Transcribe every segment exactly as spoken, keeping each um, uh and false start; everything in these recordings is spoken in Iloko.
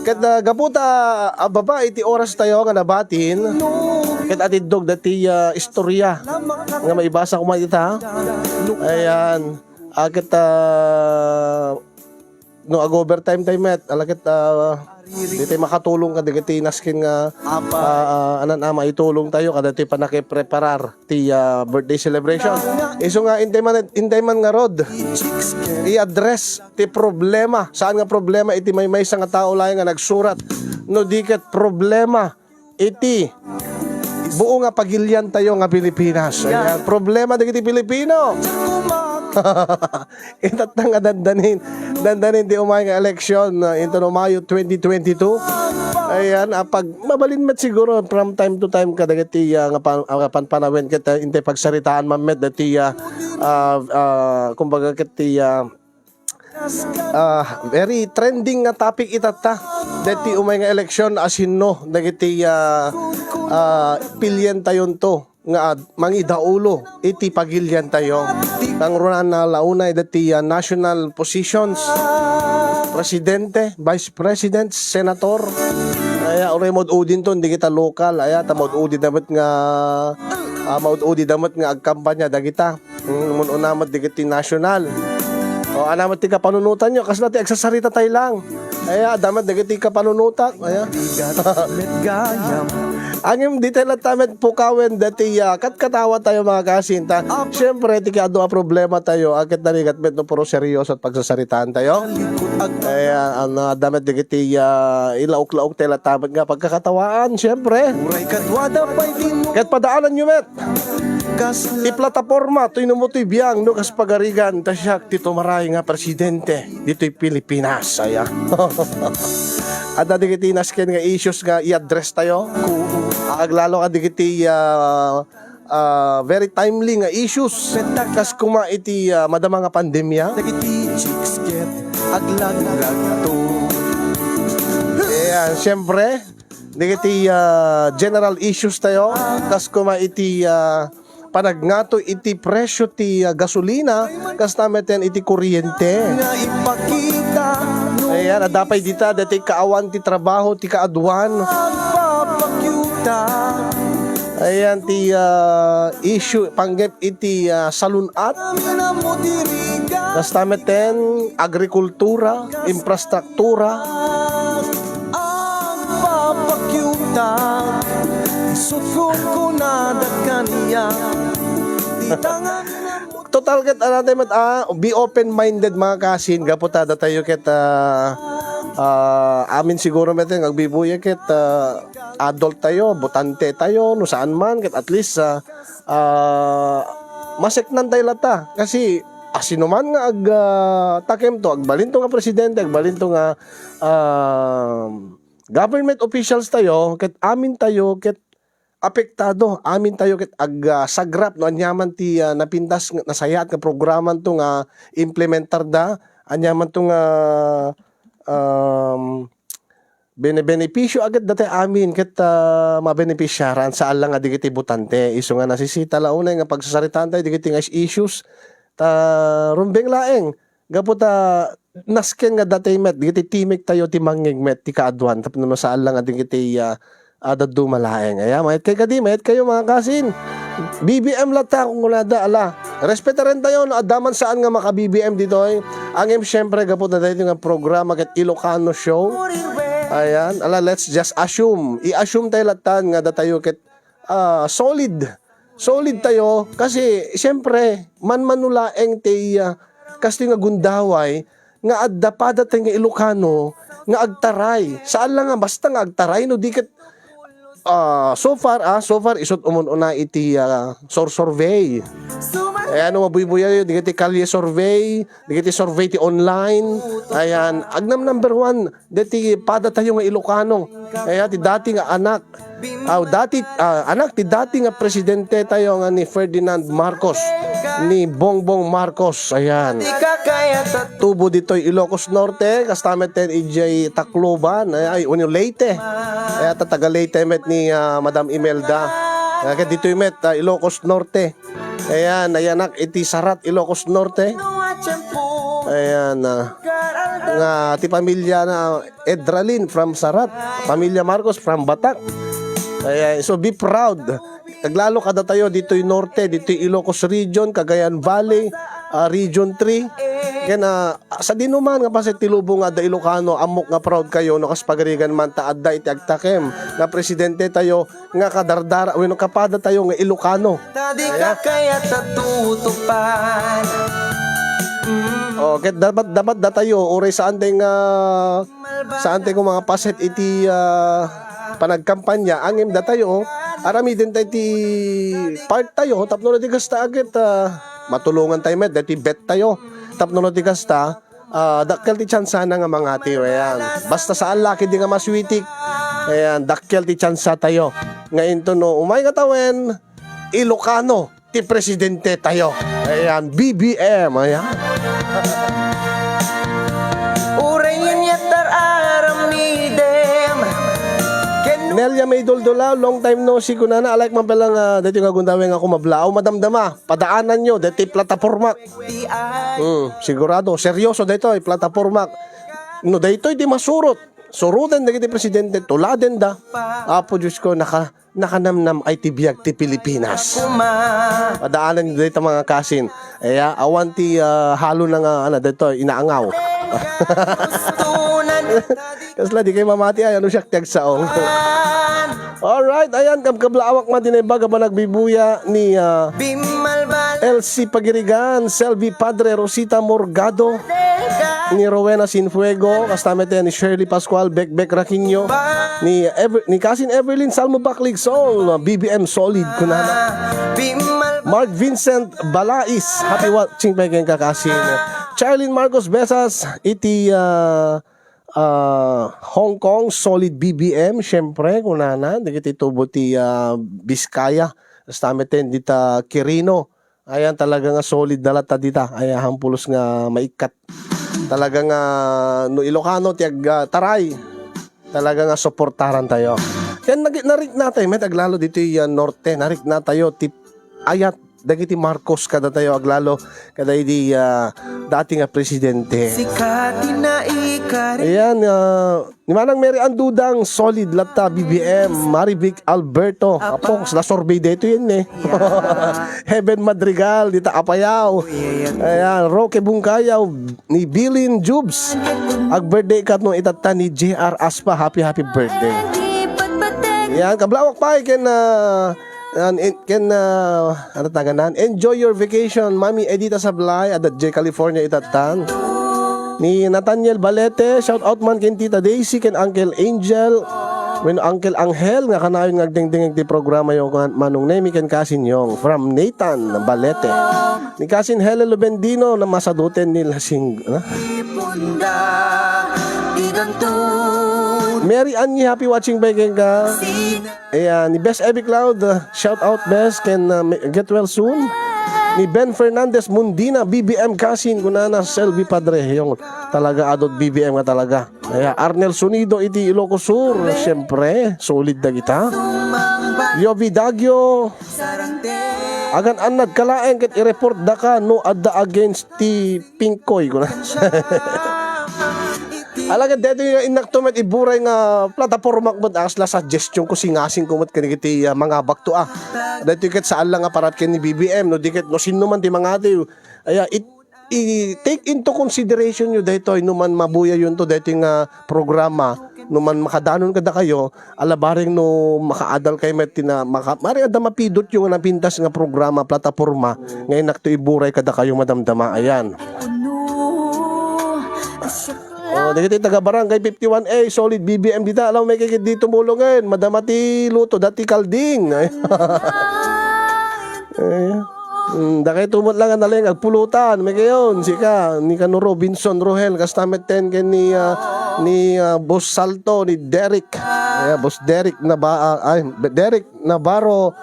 Ket, ah, gapu ta, ah, baba iti oras tayo nga nabatin, ket atiddog dati, ah, istorya nga maibasa koma ita. Ayan. Ah, ket, ah, no ag-overtime tayo met, ala ket, ah, di tayo makatulong kadagiti nasken nga, ah, ah, anan a maitulong tayo kadagiti panakipreparar ti, ah, birthday celebration. Isu nga intay man, intay man ngarud, i-address ti problema. Saan nga problema iti maymaysa nga tao laeng nga nagsurat. No di ket problema iti buo nga pagilian tayo nga Pilipinas. Ayan, problema dagiti Pilipino. Itatta nga dandanin, dandanin ti umay nga eleksyon, ah, inton Mayo twenty twenty-two. Ayan, ah, pag mabalin met siguro from time to time kadagiti, ah, nga pan-, ah, panpanawen ket, ah, intay pagsaritaan man met dati, ah, ah, ah, kumbaga ket ti, ah, ah, very trending nga topic itatta. Dati umay nga eleksyon, asinno dagiti, ah, ah, pilien tayonto nga ad-, mangidaulo iti pagilian tayo. Kangrunaan na launay dati, ah, national positions, presidente, vice president, senator. Aya, uray maud-udinto, hindi kita lokal. Aya, ta maud-udi damet nga, ah, maud-udi damet nga agkampanya dagita. Hmm, mun-una met dagiti national. O, ana met ti kapanunotanyo, kasla ti agsasarita tay lang. Aya, adda met dagiti kapanunotak. Aya. Met gayam. Angem di tayo latta met pukawen dati, ah, katkatawa tayo, mga kasinta. Siyempre, ti kaadu a problema tayo, akit narigat met no puro seryoso at pagsasaritaan tayo. Aya, ano, adda met dagiti, ah, ilaok-laok tayo latta met nga pagkakatawaan, siyempre. Uray kaduada pay din. Ket padaanan yo met. Ti plataporma, toy no mo toy biang, no kas pagarigan, ta siak ti tumaray nga presidente ditoy Pilipinas. Aya. Adda dagiti nasken nga issues nga i-address tayo. Aglalo ka dagiti, ah, ah, very timely nga issues. Kas kuma iti, ah, madama nga pandemya. Dagiti chicks ket aglaglagto. Ayan, siyempre, dagiti, ah, general issues tayo. Kas kuma iti, ah, panagngato iti presyo ti, ah, gasolina, kasta met iti kuryente. Nga ipakita no. Ayan, adda pay dita, dati kaawan ti trabaho, ti kaaduan. Agpapakyuta. Ayan, ti, ah, issue, panggep iti, ah, salun-at. Amin a mo dirigan. Kasta met ten, agrikultura, infrastruktura. Agpapakyuta, isut' kunkunada kaniak. Di tangan. Total ket, ano tayo met, ah, be open-minded, mga kasin, gapu ta datayo ket, ah, ah, amin siguro met nga agbibuya ket, ah, adult tayo, botante tayo, no saan man, ket at least, ah, ah, maseknan tayo latta. Kasi, asino man nga ag, ah, takem to, agbalin to nga presidente, agbalin to nga, ah, government officials tayo, ket amin tayo, ket apektado, amin tayo ket ag, ah, sagrap no aniaman ti, ah, napintas nga nasayaat nga programan to nga implementar da, aniaman to nga, um, bene-, benepisyo aget dati amin ket, ah, mabenepisiaran saan la nga dagiti botante. Isu nga nasisita la unay nga pagsasaritaan tayo dagiti nga issues. Ta rumbeng laeng, gapu ta nasken nga dati met, dagiti timek tayo ti mangngegmet ti kaaduan tapno no saan la nga dagiti, ah, ah, dadduma laeng. Aya, mayat kay kadi, mayat kayo, mga kasin. B B M latta, kung kunada, ala. Respetaren tayo, no, adda man saan nga maka-B B M ditoy. Angem, siyempre, gapu ta daytoy nga programa ket Ilocano Show. Ayan, ala, let's just assume. I-assume tayo lattan nga datayo ket, ah, solid. Solid tayo kasi, siyempre, manmano laeng ti, ah, kastoy nga gundaway nga adda padatayo nga Ilocano nga agtaray. Saan la nga basta nga agtaray no di ket, ah, so far, ah, so far, isut' umun-una iti, ah, sur-survey. Eh, ano, mabuybuyayo, dagiti kalye survey, dagiti survey ti online. Ayan, agnam number one, dagiti padatayo nga Ilocano. Ayan, ti dati nga anak. Aw, dati, ah, anak ti dati nga presidente tayo nga ni Ferdinand Marcos, ni Bongbong Marcos. Ayan. Tubo ditoy Ilocos Norte, kasta met ten idiay Tacloban, ay, ay, wenno Leyte. Kaya ta taga Leyte met ni, ah, Madam Imelda. Kaya ket ditoy met, ah, Ilocos Norte. Ayan, nayanak iti Sarat, Ilocos Norte. Ayan, ah, nga ti pamilya na Edralin from Sarat, pamilya Marcos from Batak. Ayan, so be proud. Aglalo kadatayo ditoy Norte, ditoy Ilocos Region, Cagayan Valley, ah, Region three. Ken, ah, sa dinuman nga paset ti lubong nga adda Ilocano, ammok nga proud kayo no kas pagarigan man ta adda iti agtakem nga presidente tayo nga kadardara, wenno kapada tayo nga Ilocano. Tadi ka kaya tatutupan. Mm. Oh, ket dapat, dapat datayo, uray saan tayo nga, saan tayo nga mga paset iti, ah, panagkampanya, ngem datayo, aramiden tayo ti part tayo, tapno no di kasta agit, ah, matulongan tayo met, dati bet tayo, tapno no di kasta, ah, dakkel ti tsansana nga mangati, ayan. Basta saan la ketdi nga maswitik, ayan, dakkel ti tsansa tayo. Nga into no, umay nga tawen, Ilocano ti presidente tayo. Ayan, B B M, ayan. Uray yen yatar aramidem. Ken Nelia May Duldula, long time no see, kunana, alike man pala nga, dati nga gundaway nga ako mablaaw, madamdama, padaananyo, dati platapormak. Hmm, sigurado, seryoso daytoy, platapormak. No daytoy ti masurot, suroten dagiti presidente, tuladenda. Apo Diyos ko, naka-, nakanamnam ay ti biag ti Pilipinas. Padaanan dayta mga kasin. Aya, awan ti, ah, halo na nga, ano, daytoy, inaangaw. Kasla, di kayo mamati, ay, ano siya, tiyagsaong. Alright, ayan, kabkablaawak man din iba, nagbibuya ni, ah, L C Pagirigan, Selvi Padre, Rosita Morgado, ni Rowena Sinfuego, kasta met ni Shirley Pascual, Bekbek Raquinho, ni Ever-, ni Kasin Everlyn Salmo Bacligsol, B B M Solid, kunana. Mark Vincent Balais, happy watching pa ken kakasin. Charlene Marcos Besas, iti, ah, ah, Hong Kong, solid B B M, syempre, kunana, dagiti tubo ti, ah, Biskaya, kasta met dita Quirino. Ayan, talaga nga solid na latta dita. Ay, hampulos nga maikkat. Talaga nga, no Ilocano ti ag-, ah, taray, talaga nga suportaran tayo. Ken nag-, narikna tayo, met aglalo ditoy, ah, norte, narikna tayo ti ayat dagiti Marcos kadatayo aglalo, kada idi, ah, dati nga presidente. Sikat na ikari. Ayan, ah, ni Manang Mary Andudang, solid latta, B B M, Marivic Alberto. Apo, la survey daytoy yen, eh. Yeah. Heaven Madrigal, dita Apayao. Ayan, Roque Bungkayaw, ni Bilin Jubes. Ag-birthday ket no itatta ni J R Aspa. Happy, happy birthday. Yan, kablawak pay ken, ah, an-, en-, ken, ah, ano taganan? Enjoy your vacation, Mami Edita Sablay, adda J California itattan. Ni Nathaniel Balete, shout out man ken Tita Daisy, ken Uncle Angel, wen Uncle Angel, nga kanayon nga agdengdengeg ti programa yo, kan Manong Nemi, ken Kasin Yong, from Nathan Balete. Ni Kasin Helen Lubendino, na masaduten ni Lasing-, ah? Mary Annie, happy watching pa ken ka. Ayan, ni Bes Evi Cloud, uh, shout out, Bes, ken, uh, me-, get well soon. Ni Ben Fernandez Mundina, B B M Kasin, kunana, Selvi Padre, yung talaga adot B B M nga talaga. Ayan, Arnel Sonido, iti Ilocos Sur, siyempre, solid na kita. Yovi Dagio, agan annad ka laeng ket i-report da ka no adda against ti Pinkoy, kuna. Alagad daytoy nga innak to met iburay nga platapormak met, asla suggestion ko, singasing ko met kadagiti, ah, mangabak to, ah. Daytoy ket saan la nga parat ken ni B B M, no di ket no sinno man ti mangatiw. Aya, it, i-take into consideration yo daytoy no man mabuyayon to daytoy nga programa, no man makadanon kadakayo, ala bareng no makaadal kay met ti na-, maka-, mari adda mapidot yo nga napintas nga programa, plataporma, nga innak to iburay kadakayo madamdama. Ayan. Oh, dagiti taga Barangay fifty-one A, solid B B M dita. Alaw, may kikit di tumulongen. Madama ti luto, dati kalding. Ay. Eh, mm, dakay tumot lang ang naling agpulutan. May kayon, sika, ni Kano Robinson Rohel, kasta met ten ken ni, ah, ni, ah, Boss Salto, ni Derek. Ayan, Boss Derek na ba, ah, ay, Derek Navarro,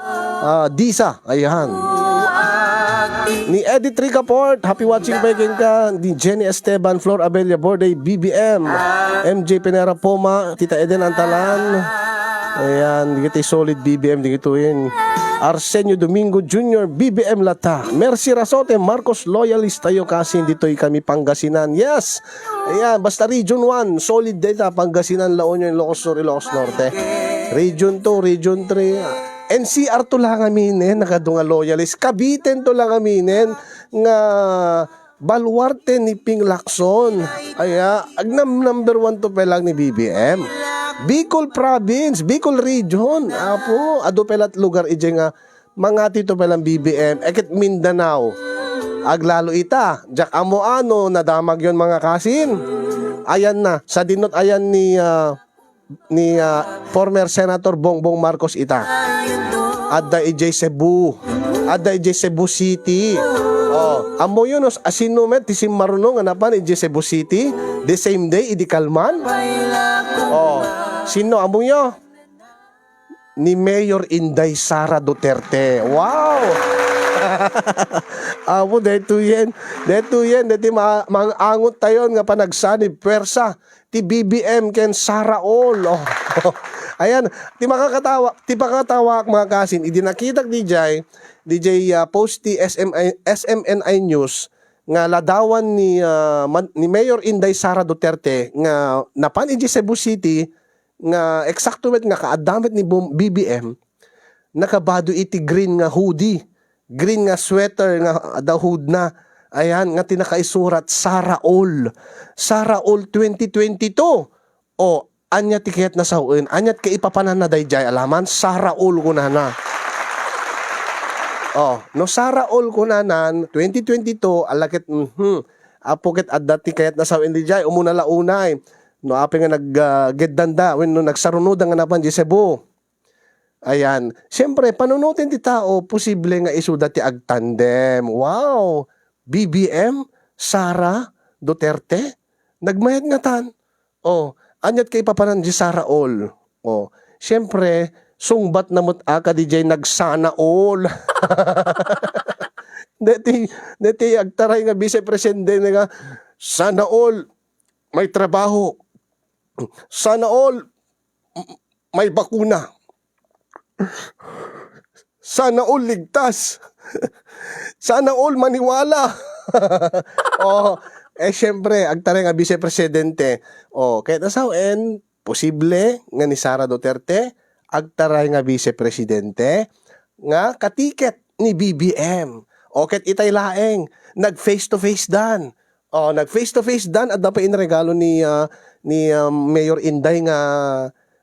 ah, Disa. Ayan. Ni Edith Ricaport, happy watching pa ken ka. Ni Jenny Esteban, Flor Abella Borday, B B M. M J Pinera Poma, Tita Eden Antalan. Ayan, digiti solid B B M, digituin. Arsenio Domingo Junior, B B M Lata. Mercy Rasote, Marcos loyalist tayo, kasin ditoy kami Pangasinan. Yes! Ayan, basta Region one, solid dayta, Pangasinan, La Union, Ilocos Sur, Ilocos Norte. Region two, Region three. N C R to lang aminen, nagadu nga loyalist. Cavite to lang aminen, nga baluarte ni Ping Lacson. Aya, agnam number one to pay lang ni B B M. Bicol Province, Bicol Region. Apo, adu pay la't lugar idiay nga mangati to pay lang B B M. Ket Mindanao. Aglalo ita. Diak ammo no nadamag yon, mga kasin. Ayan na. Sadino ti ayan ni, ah, ni, ah, former Senator Bongbong Marcos ita. Adda idiay Cebu. Adda idiay Cebu City. Oh, ammoyo no, asino met ti simmaruno nga napan idiay Cebu City? The same day, idi kalman? Oh, sino ammoyo? Ni Mayor Inday Sara Duterte. Wow! Apo, daytoyen. Daytoyen, daytoy ma-, mangangot tayon nga panagsanib puwersa ti B B M ken Sara All. Oh. Ayan, ti makakatawa, ti pakatawaak, mga kasin, idi nakitak D J, D J, ah, post ti S M I, S M N I News nga ladawan ni, ah, man-, ni Mayor Inday Sara Duterte nga napan idiay Cebu City nga eksakto met nga kaadda met ni bum-, B B M, nakabado iti green nga hoodie, green nga sweater nga adda hood na. Ayan, nga ti nakaisurat, Sara All. Sara All twenty twenty-two. O, ania ti kayatna sawen? Ania ti kaipapananna daydiay? Alaman, Sara All kunana. O, no Sara All kunanan, twenty twenty-two, ala ket, mhm. Apo ket adda ti kayatna sawen daydiay, umuna la unay. No apay nga nag-, ah, geddanda, wenno nagsarunoda nga napan di Cebu. Ayan. Siyempre, panunoten ti tao, posible nga isuda ti agtandem. Wow! B B M, Sara, Duterte, nagmayat ngatan. O, aniat kaipapanan di Sara All? O, siyempre, sungbatna met a kadi jay nag-Sana All. Deti, deti agtaray nga Vice Presidente nga, "Sana all may trabaho. Sana all m-, may bakuna. Sana all ligtas. Sana all maniwala." O, eh, siyempre, agtaray nga Vice Presidente. O, kayatna sawen, posible nga ni Sara Duterte, agtaray nga Vice Presidente, nga katiket ni B B M. O, ket itay laeng, nag-face to face dan. O, nag-face to face dan, adda pay inregalo ni, ah, ni, ah, Mayor Inday nga,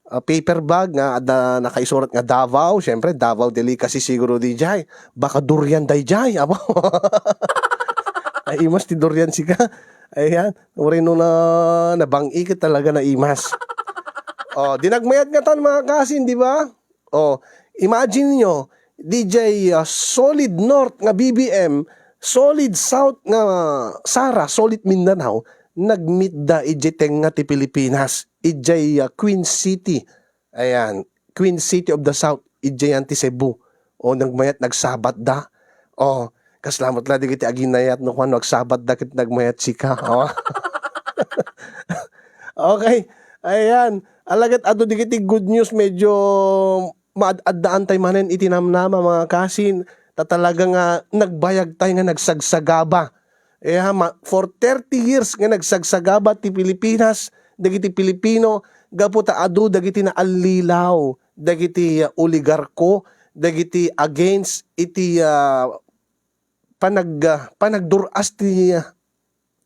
ah, paper bag nga adda nakaisurat nga Davao. Siyempre, Davao delicacy siguro di jay. Baka durian dayjay, apo. Naimas ti durian sika. Ayan, uray no na, nabang-i ket talaga naimas. O, di nagmayat ngatan, mga kasin, di ba? O, imagine nyo, di jay, ah, solid North nga B B M, solid South nga Sara, solid Mindanao, nagmeet da ijay tengnga ti Pilipinas, ijay, ah, Queen City. Ayan, Queen City of the South, ijay yan ti Cebu. O, nagmayat, nagsabat da. O, kasla met la dagiti aginayat no kuan no agsabat da ket nagmayat sika. O. Okay. Ayan. Ala ket adu dagiti good news, medyo maad-addaan tay manen iti namnama, mga kasin. Ta talaga nga nagbayag tay nga nagsagsagaba. Eh, ha, ma-, for thirty years nga nagsagsagaba ti Pilipinas, dagiti Pilipino, gapu ta adu dagiti naallilaw, dagiti, uh, oligarko, dagiti against iti, uh, panag-, ah, panagdur-as ti,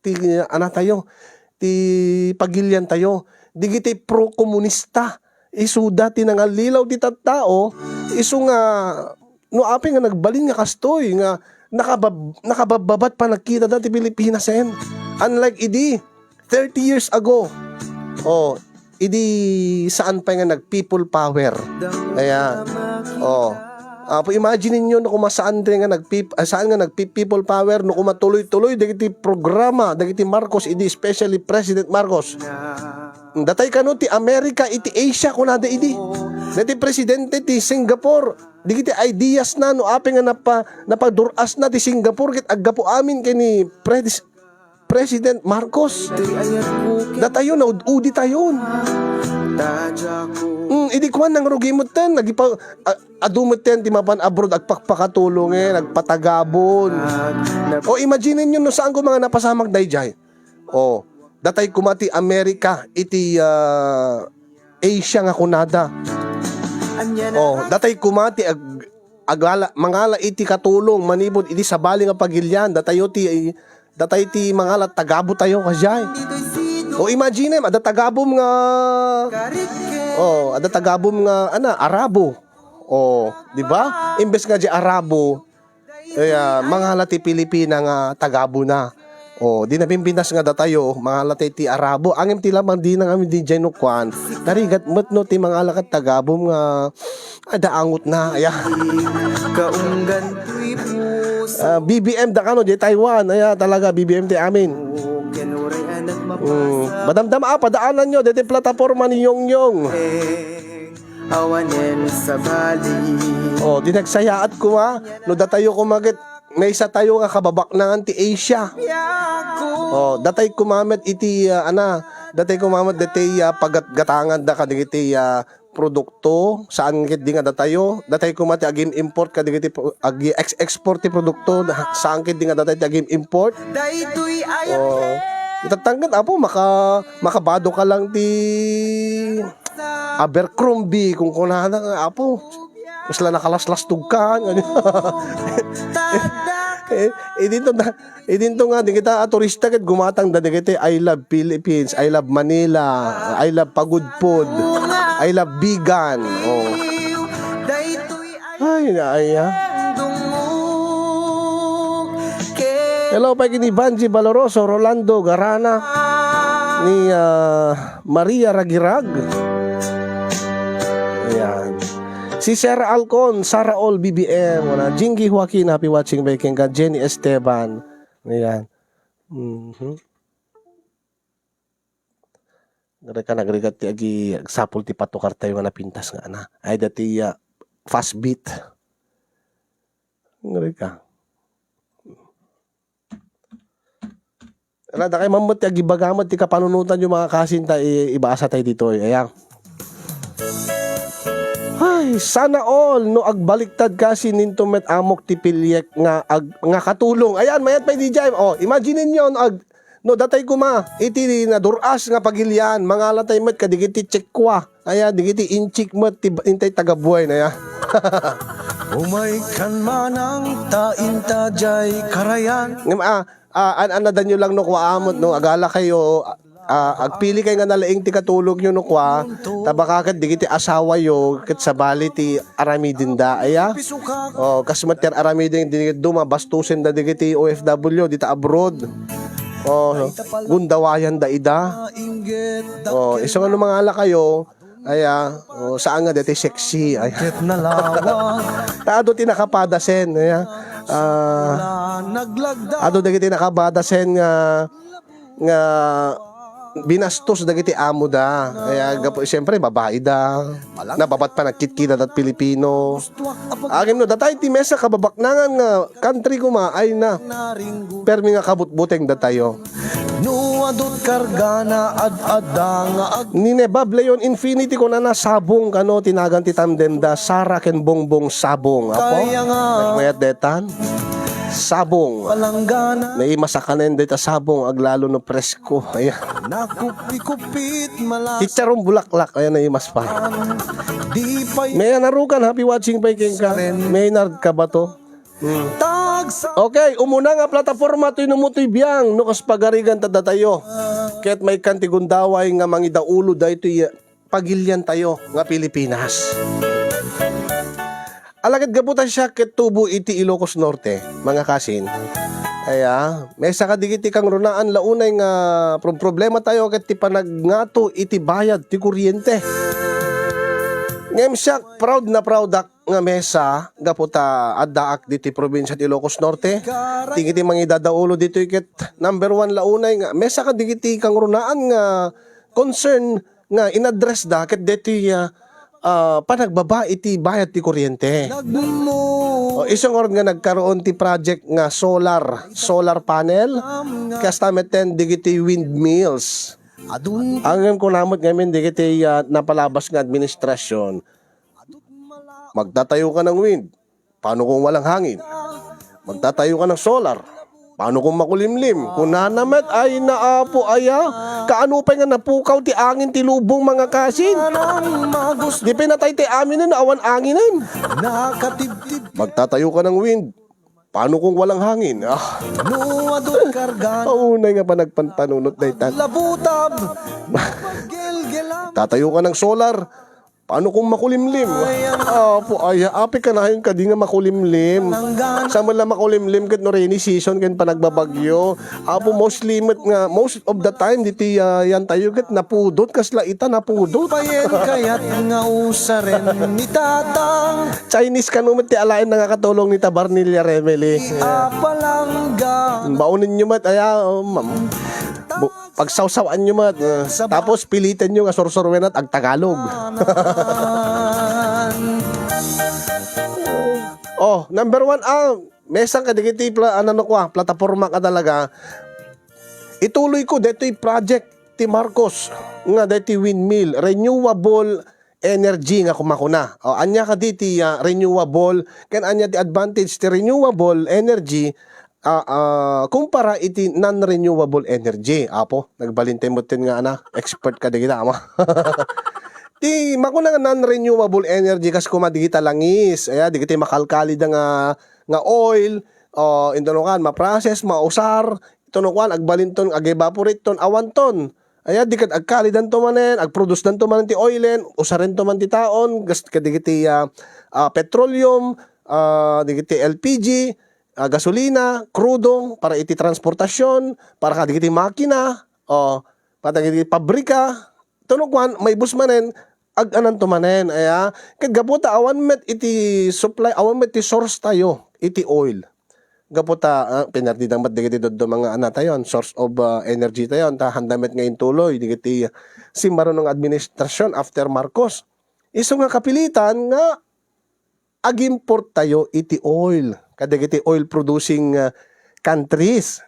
ti, ah, anatayo, ti pagiliantayo. Digiti pro-komunista, isuda ti nangallilaw ti tattao, isu nga no apay nga nagbalin nga kastoy, nga nakabab-, nakababbabat panagkitada ti Pilipinas, en. Unlike idi, thirty years ago. O, idi saan pay nga nag-people power. Kaya, o, apo, imagine ninyo no kuma saan ti nga nagpip-, ah, saan nga nagpi-, people power, no kuma tuloy-tuloy dagiti programa, dagiti Marcos, idi especially President Marcos. Datay kano ti America iti Asia, kunada idi. Dati presidente ti Singapore, dagiti ideas na, no apay nga napa-, napadur-as na ti Singapore, ket aggapu amin ken ni Pres-, President Marcos. Datayo, naud-udi tayon. Mm, Idi kuan, nangrugi metten, nagipa-, a-, adu metten ti mapan abroad, agpakpakatulong, eh, nagpatagabon. O, imagine-yo no saan ko mga napasamak daydiay. O, datay kuma ti America, iti, ah, Asia nga kunada. O, datay kuma ti ag-, agala-, mangala iti katulong manipud iti sabali nga pagilian. Datayo ti, datay ti mangala tagabo tayo, kasdiay. O, imagine, adda tagabom nga, o, adda tagabom nga, ana, Arabo. O, di ba? Imbes nga di Arabo, ay, ah, mangala ti Pilipina nga tagabona. O, di napimpintas nga datayo, mangala ti, ti Arabo. Angem ti lamang dina nga amin di jay no kuan. Narigat met no ti mangala ket tagabom nga, ah, daangot na. Aya. Kaunggan to'y puso. Ah, B B M da kano, di Taiwan. Aya, talaga, B B M ti amin. Ken uray anak mapasa. Mm. Madamdama, ah, padaananyo, deti plataporma ni Yongyong. Awanen sabali. O, di nagsayaat kuma, no datayo kuma ket maysa tayo nga kababaknangan ti Asia. O, datay kuma met iti, ah, ana, datay kuma met deti, ah, pagatgatangan da kadagiti, ah, produkto, saan ket di nga datayo, datay kuma ti agim-import kadagiti pro-, agi-ex-, export ti produkto, saan ket di nga datay ti agim-import. Daytoy ay. O, itatangket, apo, maka-, makabado ka lang ti Abercrombie, kunkunada nga, apo. Kasla nakalaslastog ka, nga. Eh, idinto na, idinto nga, dagita a turista ket gumatang da dagiti, "I love Philippines, I love Manila, I love Pagudpud, I love Bigan." Oh. Ay, naaya. Hello, pay ken ni Vanji Valoroso, Rolando Garana, ni, ah, Maria Ragirag. Ayan. Si Sarah Alcon, Sarah All B B M, wala. Jingy Joaquin, happy watching by King ka, Jenny Esteban. Ayan. Mhm. Ngareka, nagrigat ti agi, agsapul ti patukar tayo nga napintas nga ana. Ay, dati, ah, fast beat. Ngareka. Ala, dakay mammet ti agibaga met ti kapanunotan yo, mga kasin, ta i-, ibasa tayo ditoy. Ayan. Ay, sana all, no agbaliktad kasi ninto met amok ti piliek nga ag-, nga katulong. Ayan, mayat pay di jay. Oh, imagine ninyo, no ag-, no datay kuma, iti nadur-as nga pagilian, mangala tayo met kadigiti tsekwa. Ayan, digiti inchik met ti ba-, intay tagabuay na ya. Umay kan manang ta inta jay karayan. Ngem, ah, ah, an-, anadanyo lang no kua amot, no, agala kayo, ah, agpili kayo nga nalaing ti katulog nyo, no, kua, tabakaket digiti asawa yo, ket sabali ti aramidenda, aya? Oh, kas met ti aramiden, di duma, bastusen da digiti O F W, dita abroad. Oh, gundawayan da ida. Oh, isu nga no mangala kayo, aya, oh, saan nga deti sexy, aya. Ket nalawa. Ta adu ti nakapadasen, aya. Ah, adu dagiti nakapadasen nga, nga binastos dagiti amo da. Aya, gapu, siyempre, babae da. Napapat pa nagkitkita dat Pilipino. Agim no, datay ti mesa kababaknangan nga country kuma ay na. Permi nga kabutbuteng datayo. No adut kargana ad-adda nga ag- Ni Nebab Leon Infinity kunana, Sabong kano ti nagan ti tandem da, Sara ken Bongbong Sabong. Apo? Kaya nga. Nagmayat detan. Sabong. Palanggana. Naimas a kanen deta sabong, aglalo no presko. Ayan. Nakupikupit malas. Chicharon bulaklak. Ayan, naimas pa. Di pa. May narukan, happy watching pa iking ka. Maynard ka ba to? Hmm. Okay, umuna nga plataforma toy no mutoy biang no kas pagarigan ta datayo. Ket maikkan ti gundaway nga mangidaulo daytoy pagilian tayo nga Pilipinas. Alagad gapu ta siak ket tubo iti Ilocos Norte, mga kasin. Aya, maysa kadigiti kangrunaan la unay nga pro-, problema tayo ket ti panagngato iti bayad ti kuryente. Ngem siak, proud na proud ak nga mesa gapu ta addaak ditoy probinsia ti Ilocos Norte. Dagiti mangidadaulo ditoy ket number one la unay nga mesa kadigiti kangrunaan nga concern nga in-address da ket ditoy, ah, ah, panagbaba iti bayad ti kuryente. O, isu ngarud nga nagkaroon ti project nga solar, solar panel, kasta metten digiti windmills. Adun Ngem kuna met ngamin dagiti, ah, napalabas nga administrasyon, "Magtatayo ka ng wind. Paano kung walang hangin? Magtatayo ka ng solar. Paano kung makulimlim?" Kunana met, ay naapo aya. Kaano pay nga napukaw ti angin ti lubong, mga kasin? Di pinatay ti aminen, awan anginen. Nakatibtib Magtatayo ka ng wind. Paano kung walang hangin? Ah, no adun kargan. Paunay nga panagpanpanunot daytan. Labutab. Tatayo ka ng solar. Paano kung makulimlim? Apo, ay, apay kanayon kadi nga makulimlim. Sa man lang makulimlim ket no rainy season ken panagbabagyo. Apo, mostly met nga, most of the time, diti, ah, yan tayo ket napudot, kasla ita napudot. Payen kayat nga usaren ni Tatang. Chinese kano met ti alaen nga katulong ni Tabarnilla Remeli. Apalangga. Baonen nyo met, aya, um, bu- Pagsawsawan nyo met, eh, tapos piliten nyo nga sursuruenat agtagalog. Oh, number one, ah, mesang kadagiti pla-, ano, no, kwa, plataporma ka talaga. Ituloy ko detoy project ti Marcos nga deti windmill, renewable energy nga kumakuna. O, ania kadi ti, ah, renewable? Ken ania ti advantage ti renewable energy, ah, ah, kumpara iti non-renewable energy? Apo, nagbalintay mo ten nga, ana, expert ka dagita, ama. Ti makuna nga non-renewable energy, kas kuma digita langis, aya, digiti makalkalida nga, nga oil, o, intono kan, ma-process, mausar, itono kuan, agbalinton, ag-evaporate ton, awanton. Aya, di kad agkalidanto manen, agproducedanto manen ti oilen, usarento man ti taon, gas-, kadigiti, ah, ah, petroleum, ah, digiti L P G, ah, gasolina, krudo, para iti transportasyon, para kadigiti makina, o, para kadigiti pabrika, itono kuan, maibus manen, ag-ananto manen, aya. Ket gapu ta awan met iti supply, awan met ti source tayo, iti oil. Gapu ta, ah, pinardida met dagiti dadduma nga anatayon, source of, ah, energy tayon, ta handa met nga intuloy dagiti simmaruno nga administrasyon after Marcos. Isu nga kapilitan nga ag-import tayo iti oil, kadagiti oil producing, ah, countries.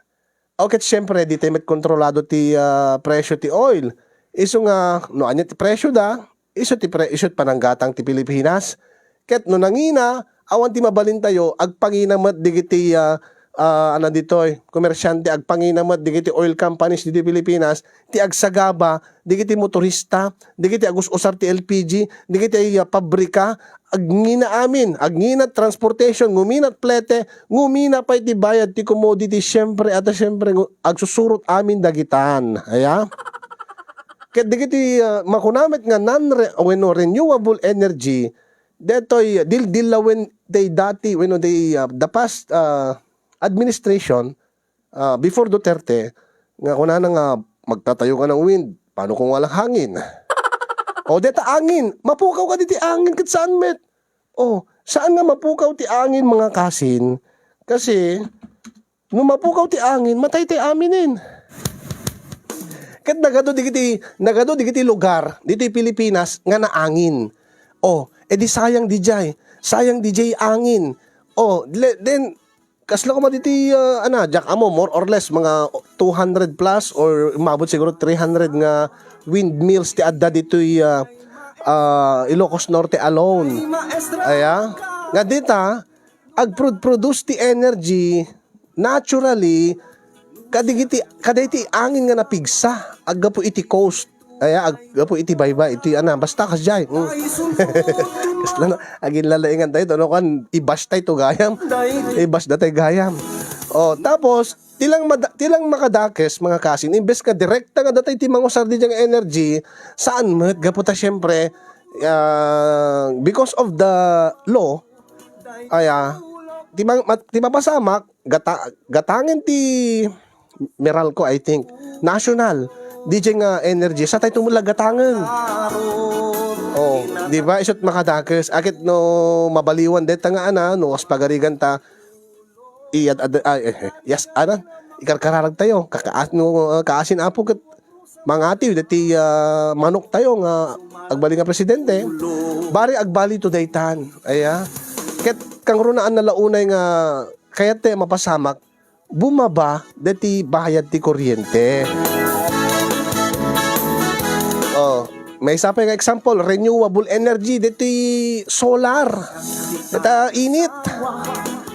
O ket siempre, di tayo met kontrolado ti, ah, presyo ti oil. Isu nga, no ania ti presyo da, isu ti pre-, isu ti pananggatang ti Pilipinas. Ket no nangina, awan ti mabalintayo, agpangina met digiti, ah, ah, ano ditoy, komersyante, agpangina met digiti oil companies ditoy Pilipinas, ti agsagaba, digiti motorista, digiti agus-usar ti L P G, digiti, ah, pabrika, agngina amin, agngina transportation, ngumina plete, ngumina pay ti bayad ti commodity, siempre, ata siempre, ngu-, agsusurot amin dagitan. Aya? Ket dagiti, ah, makuna met nga non-re-, wenno renewable energy, detoy dildilawen ti dati, wenno ti, ah, the past, ah, administration, ah, before Duterte, nga kunana nga, "Magtatayo ka ng wind, paano kung walang hangin?" O, deta angin, mapukaw ka diti angin, ket saan met. O, saan nga mapukaw ti angin, mga kasin? Kasi, no mapukaw ti angin, matay ti aminen. Ket nagadu digiti, nagadu digiti lugar, ditoy Pilipinas, nga naangin. O, edi sayang dijay. Sayang dijay angin. O, le-, then, kasla koma ditoy, ah, ana, diak ammo, more or less, mga two hundred plus or umabot siguro three hundred nga windmills ti adda ditoy, ah, ah, Ilocos Norte alone. Aya, nga dita, agprod-, produce ti energy naturally, kadigiti, kadagiti angin nga napigsa, aggapu iti coast. Aya, aggapu iti baybay, iti ana, basta kasjay. Mm. Kasla na, aginlalaingan tayo, no, kan, i-bash tayo to gayam. I-bash da tayo gayam. O, tapos, ti lang mada-, ti lang makadakes, mga kasin, imbes nga direkta nga datay ti mangusar di nga energy, saan met, gapu ta, siyempre, ah, because of the law, aya, ti mang-, mat-, ti mapasamak, gata-, gatangen ti Meralco, I think. National. D J nga energy. Sa tayo tumula gatangen. Oh, di ba? Isut makadakes. Akit no mabaliwan deta nga ana, no, kas pagarigan ta, iyad, ad-, ay, eh, eh, yes, ana, ikarkararag tayo. Kakaas, no, uh, kaasin apo ket mangatiw deti, ah, manok tayo nga agbali nga presidente. Bari agbali to daytan. Aya. Ket kangrunaan na launay nga kayat tayo mapasamak bumaba deti bayad ti kuryente. Oh, maysa pay nga example, renewable energy, ditoy solar. Dita init.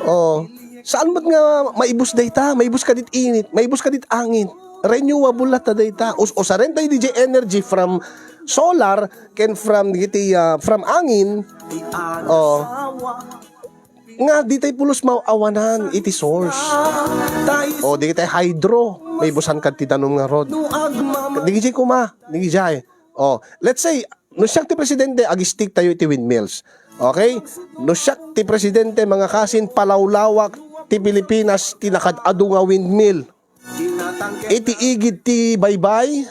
Oh, saan met nga maibus dayta? Maibus kadit init, maibus kadit angin. Renewable latta dayta. Us-, usaren tayo D J energy from solar ken from dagiti, ah, from angin. Oh. Nga di tayo pulos maawanan iti source. O, di tayo hydro. Maibusan kad ti danum ngarud. Di jay kuma, di jay. O, let's say, no siak ti presidente, ag-stick tayo iti windmills. Okay? No siak ti presidente, mga kasin, palawlawak ti Pilipinas, ti nakaad-adu nga windmill. Iti igid ti baybay,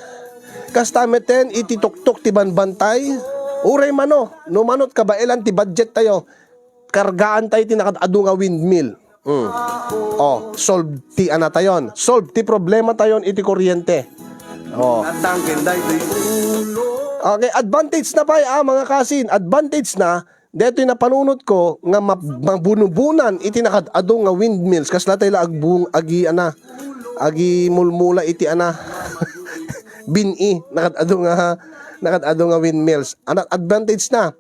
kasta meten iti tuktok ti banbantay. Uray mano, no mano't kabaelan ti budget tayo, kargaan tayo ti nakaad-adu nga windmill. Mm. Oh, solve ti anatayon. Solve ti problema tayon iti kuryente. Oh. Okay, advantage na pay, ah, mga kasin. Advantage na, detoy napanunot ko nga mab-, mabunubunan iti nakaad-adu nga windmills, kasla tay la agbung-, agi, ana, agi mulmula iti, ana, bin-i, nakaad-adu nga, nakaad-adu nga windmills. Ana, advantage na.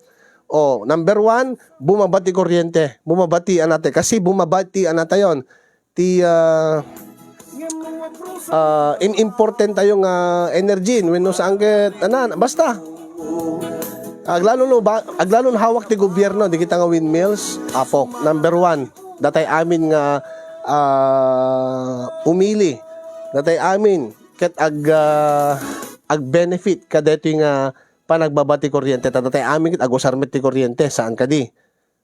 Oh, number one, bumaba ti kuryente. Bumaba ti, anate, kasi bumaba ti, anatayon. Ti, ah, ah, in-important tayo nga energy, wenno saan ket, ana, basta. Aglalo no ba, aglalo no hawak ti gobyerno, di kita nga windmills, apo, number one. Datay amin nga, ah, umili. Datay amin ket ag, ah, ag-benefit kadetoy nga panagbaba ti kuryente. Ta datay amin ket agusar met ti kuryente, saan kadi?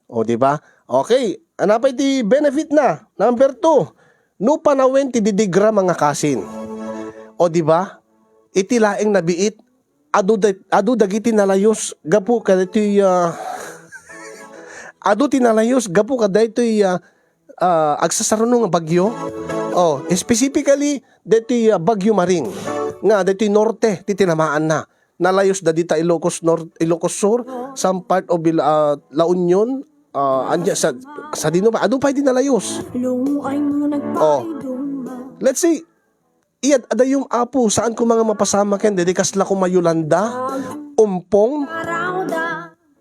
O, di ba? Okay, anapay ti benefit na? Number two, no panawen ti didigra, mga kasin. O, di ba? Iti laeng nabiit, adu da-, adu dagiti nalayos gapu kadaytoy, ah, adu ti nalayos gapu kadaytoy, ah, ah, agsasaruno nga bagyo. Oh, specifically, daytoy, ah, Bagyo Maring, nga daytoy norte ti tinamaanna. Nalayos da dita Ilocos North, Ilocos Sur, some part of Il-, ah, La Union, ah, anya sa, sa dino ba? Adu pay di nalayos. Oh. Let's see, iyad-adayom, Apo, saan ko mga mapasama ken, didi kasla ko Mayolanda, Umpong,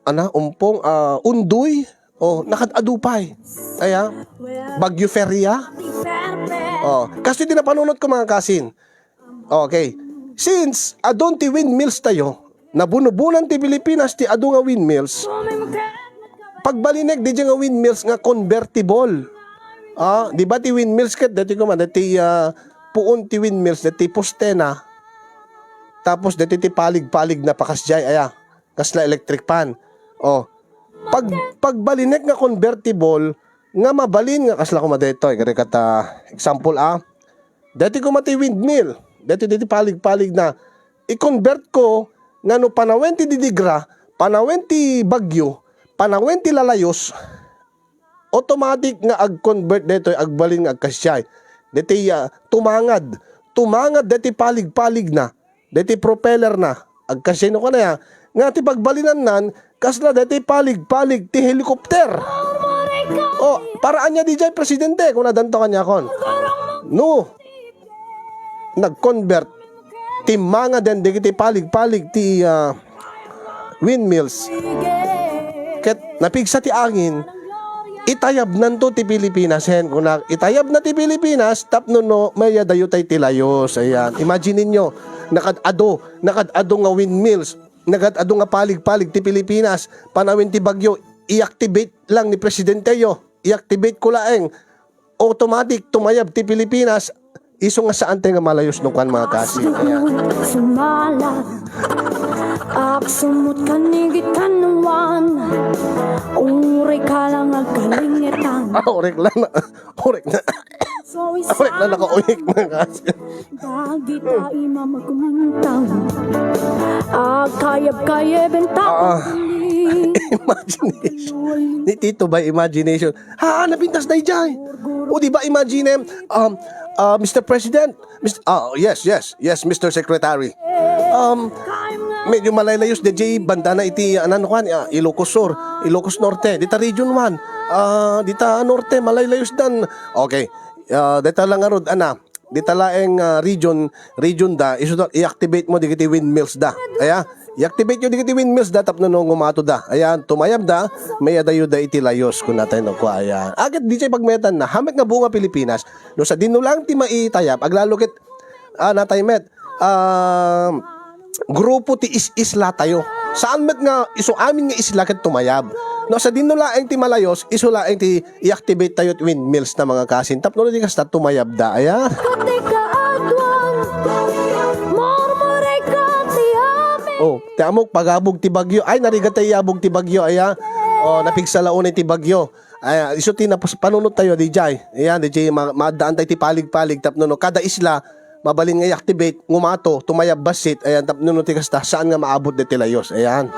ana, Umpong, ah, Undoy, oh, nakaad-adu pay. Aya, Bagyo Feria. Oh, kasi di napanunot ko, mga kasin. Okay. Since adun ti windmills tayo, nabunubunan ti Pilipinas ti adu nga windmills, pagbalinek di nga windmills nga convertible. Ah, di ba ti windmills ket dati kuma, dati, ah, puon ti windmills, dati postena. Tapos dati ti palig-palig na pakasdiay, aya, kasla electric fan. Oh. Pag, pagbalinek nga convertible, nga mabalin nga kasla kuma daytoy, kadi kata, example, ah, dati kuma ti windmill, dati, dati palig-palig na, i-convert ko nga no panawen ti didigra, panawen ti bagyo, panawen ti lalayos, automatic nga ag-convert daytoy, agbalin nga agkasiay. Dati, ah, tumangad, tumangad dati palig-palig na, dati propeller na, agkasiay no kanaya, nga ti pagbalinannan, kasla daytoy palig-palig ti helicopter. Oh, para ania di jay, Presidente, kunadanto kaniakon. No, nag-convert, timmangaden dagiti palig-palig ti, ah, windmills. Ket napigsa ti angin, itayabnanto ti Pilipinas, hen, kuna, itayabna ti Pilipinas, tapno no, mayadayo tay ti layos. Ayan, imagine ninyo, nakaad-adu, nakaad-adu nga windmills, nakaad-adu nga palig-palig ti Pilipinas, panawen ti bagyo, i-activate lang ni Presidenteyo, i-activate ko laeng, automatic, tumayab ti Pilipinas, isu nga saan tayo nga malayos no kuan, mga kasi. Ayan. Sumala, aksumot kanigit kanuan, uri ka lang agkalingitan. Ah, orek lang na, orek na. Orek na nakauyik, mga kasi. Dagita ima magmintang, agkayab-kayab entang. Ah. Imagination. Ni Tito by imagination. Ha, napintas na ijay. O, di ba, imagine, um, uh, Mister President, Mis-, ah, yes, yes, yes, Mister Secretary. Um, medyo malaylayos, D J, banda na iti, anan, kuan, ah, Ilocos Sur, Ilocos Norte, dita Region one, ah, dita Norte, malaylayos dan. Okay. Ah, dita lang arud, ana, dita laeng, ah, region, region da, isu da, i-activate mo digiti windmills da. Aya, i-activate yo digiti windmills da tapno no ngumato da. Aya, tumayab da, may adayo da iti layos, kun natay no kua, aya. Agit di jay pagmetan na, hamek nga bunga Pilipinas, no sadino lang ti maitayab, aglalo ket, ah, natay met, ah, grupo ti is-isla tayo. Saan met nga isu amin nga isla ket tumayab. No, sadino laeng ti malayos, isu laeng ti i-activate tayo ti windmills na mga kasin. Tapno di kasta tumayab da, aya? Katika agwan, murmureka ti amin. Oh, ti amok, pagabog ti bagyo. Ay, narigat tayo iabog ti bagyo, aya? Oh, napigsalaon ti bagyo. Ay, isu ti napas-, panunot tayo, D J. Ayan, D J, ma-, maaddaan tayo ti palig-palig, tapno no, kada isla, mabalin nga i-activate, ngumato, tumayab bassit, ayan, tapno no, ti kasta, saan nga maabot deti layos, ayan.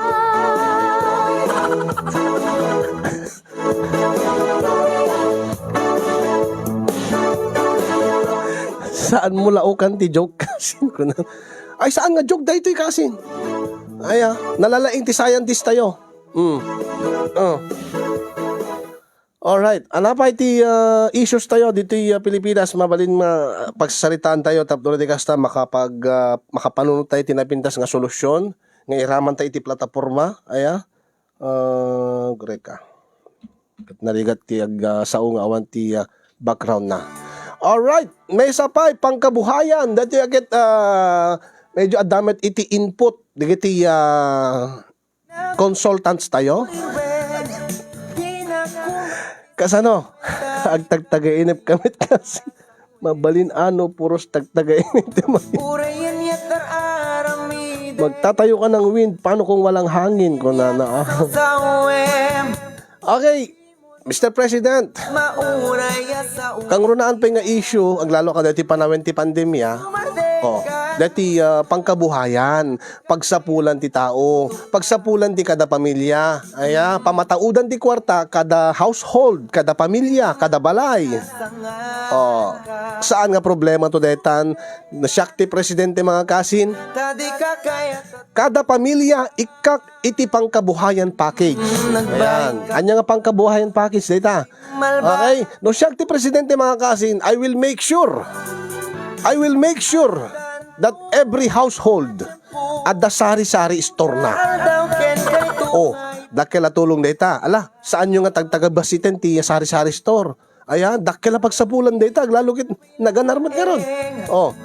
Saan mo laukan ti joke, kasin ko na. Ay, saan nga joke daytoy, kasin? Ay, ah, nalalaing ti scientist tayo. Mm. Oh. Alright. Ano pa iti, ah, issues tayo dito, ah, Pilipinas? Mabalin nga, ah, pagsasaritaan tayo tapno di kasta makapag, ah, makapanunot tayo ti napintas nga solusyon nga iraman tayo iti plataporma. Aya? Ah, Greka. Ket narigat ti ag, ah, sao nga awan ti, ah, background na. Alright. May sapay, pangkabuhayan. Dati agit, ah, medyo adda met iti input. Dagiti, ah, consultants tayo. Kasano? Agtagtagainep ka met kasi. Mabalin ano, puros tagtagainep ti mag-, magtatayo ka ng wind, paano kung walang hangin? Kunana, ah. Okay. Mister President, kangrunaan pay nga issue, aglalo ka dati panawen ti pandemya, oh, dati, ah, pangkabuhayan, pagsapulan ti tao, pagsapulan ti kada pamilya, aya, pamataudan ti kuarta kada household, kada pamilya, kada balay. Oh, saan nga problema to detan? Nasiak ti presidente, mga kasin. Kada pamilya, ikkak iti pangkabuhayan package. Ayan. Anya nga pangkabuhayan package dayta? Okay? No siak ti presidente, mga kasin, I will make sure. I will make sure that every household adda sari-sari store na. Oh, dakkel a tulong dayta. Ala, saanyo nga tagtagabassiten ti sari-sari store? Ayan, dakkel a pagsapulan dayta, aglalo ket naganar met ngarud. Oh,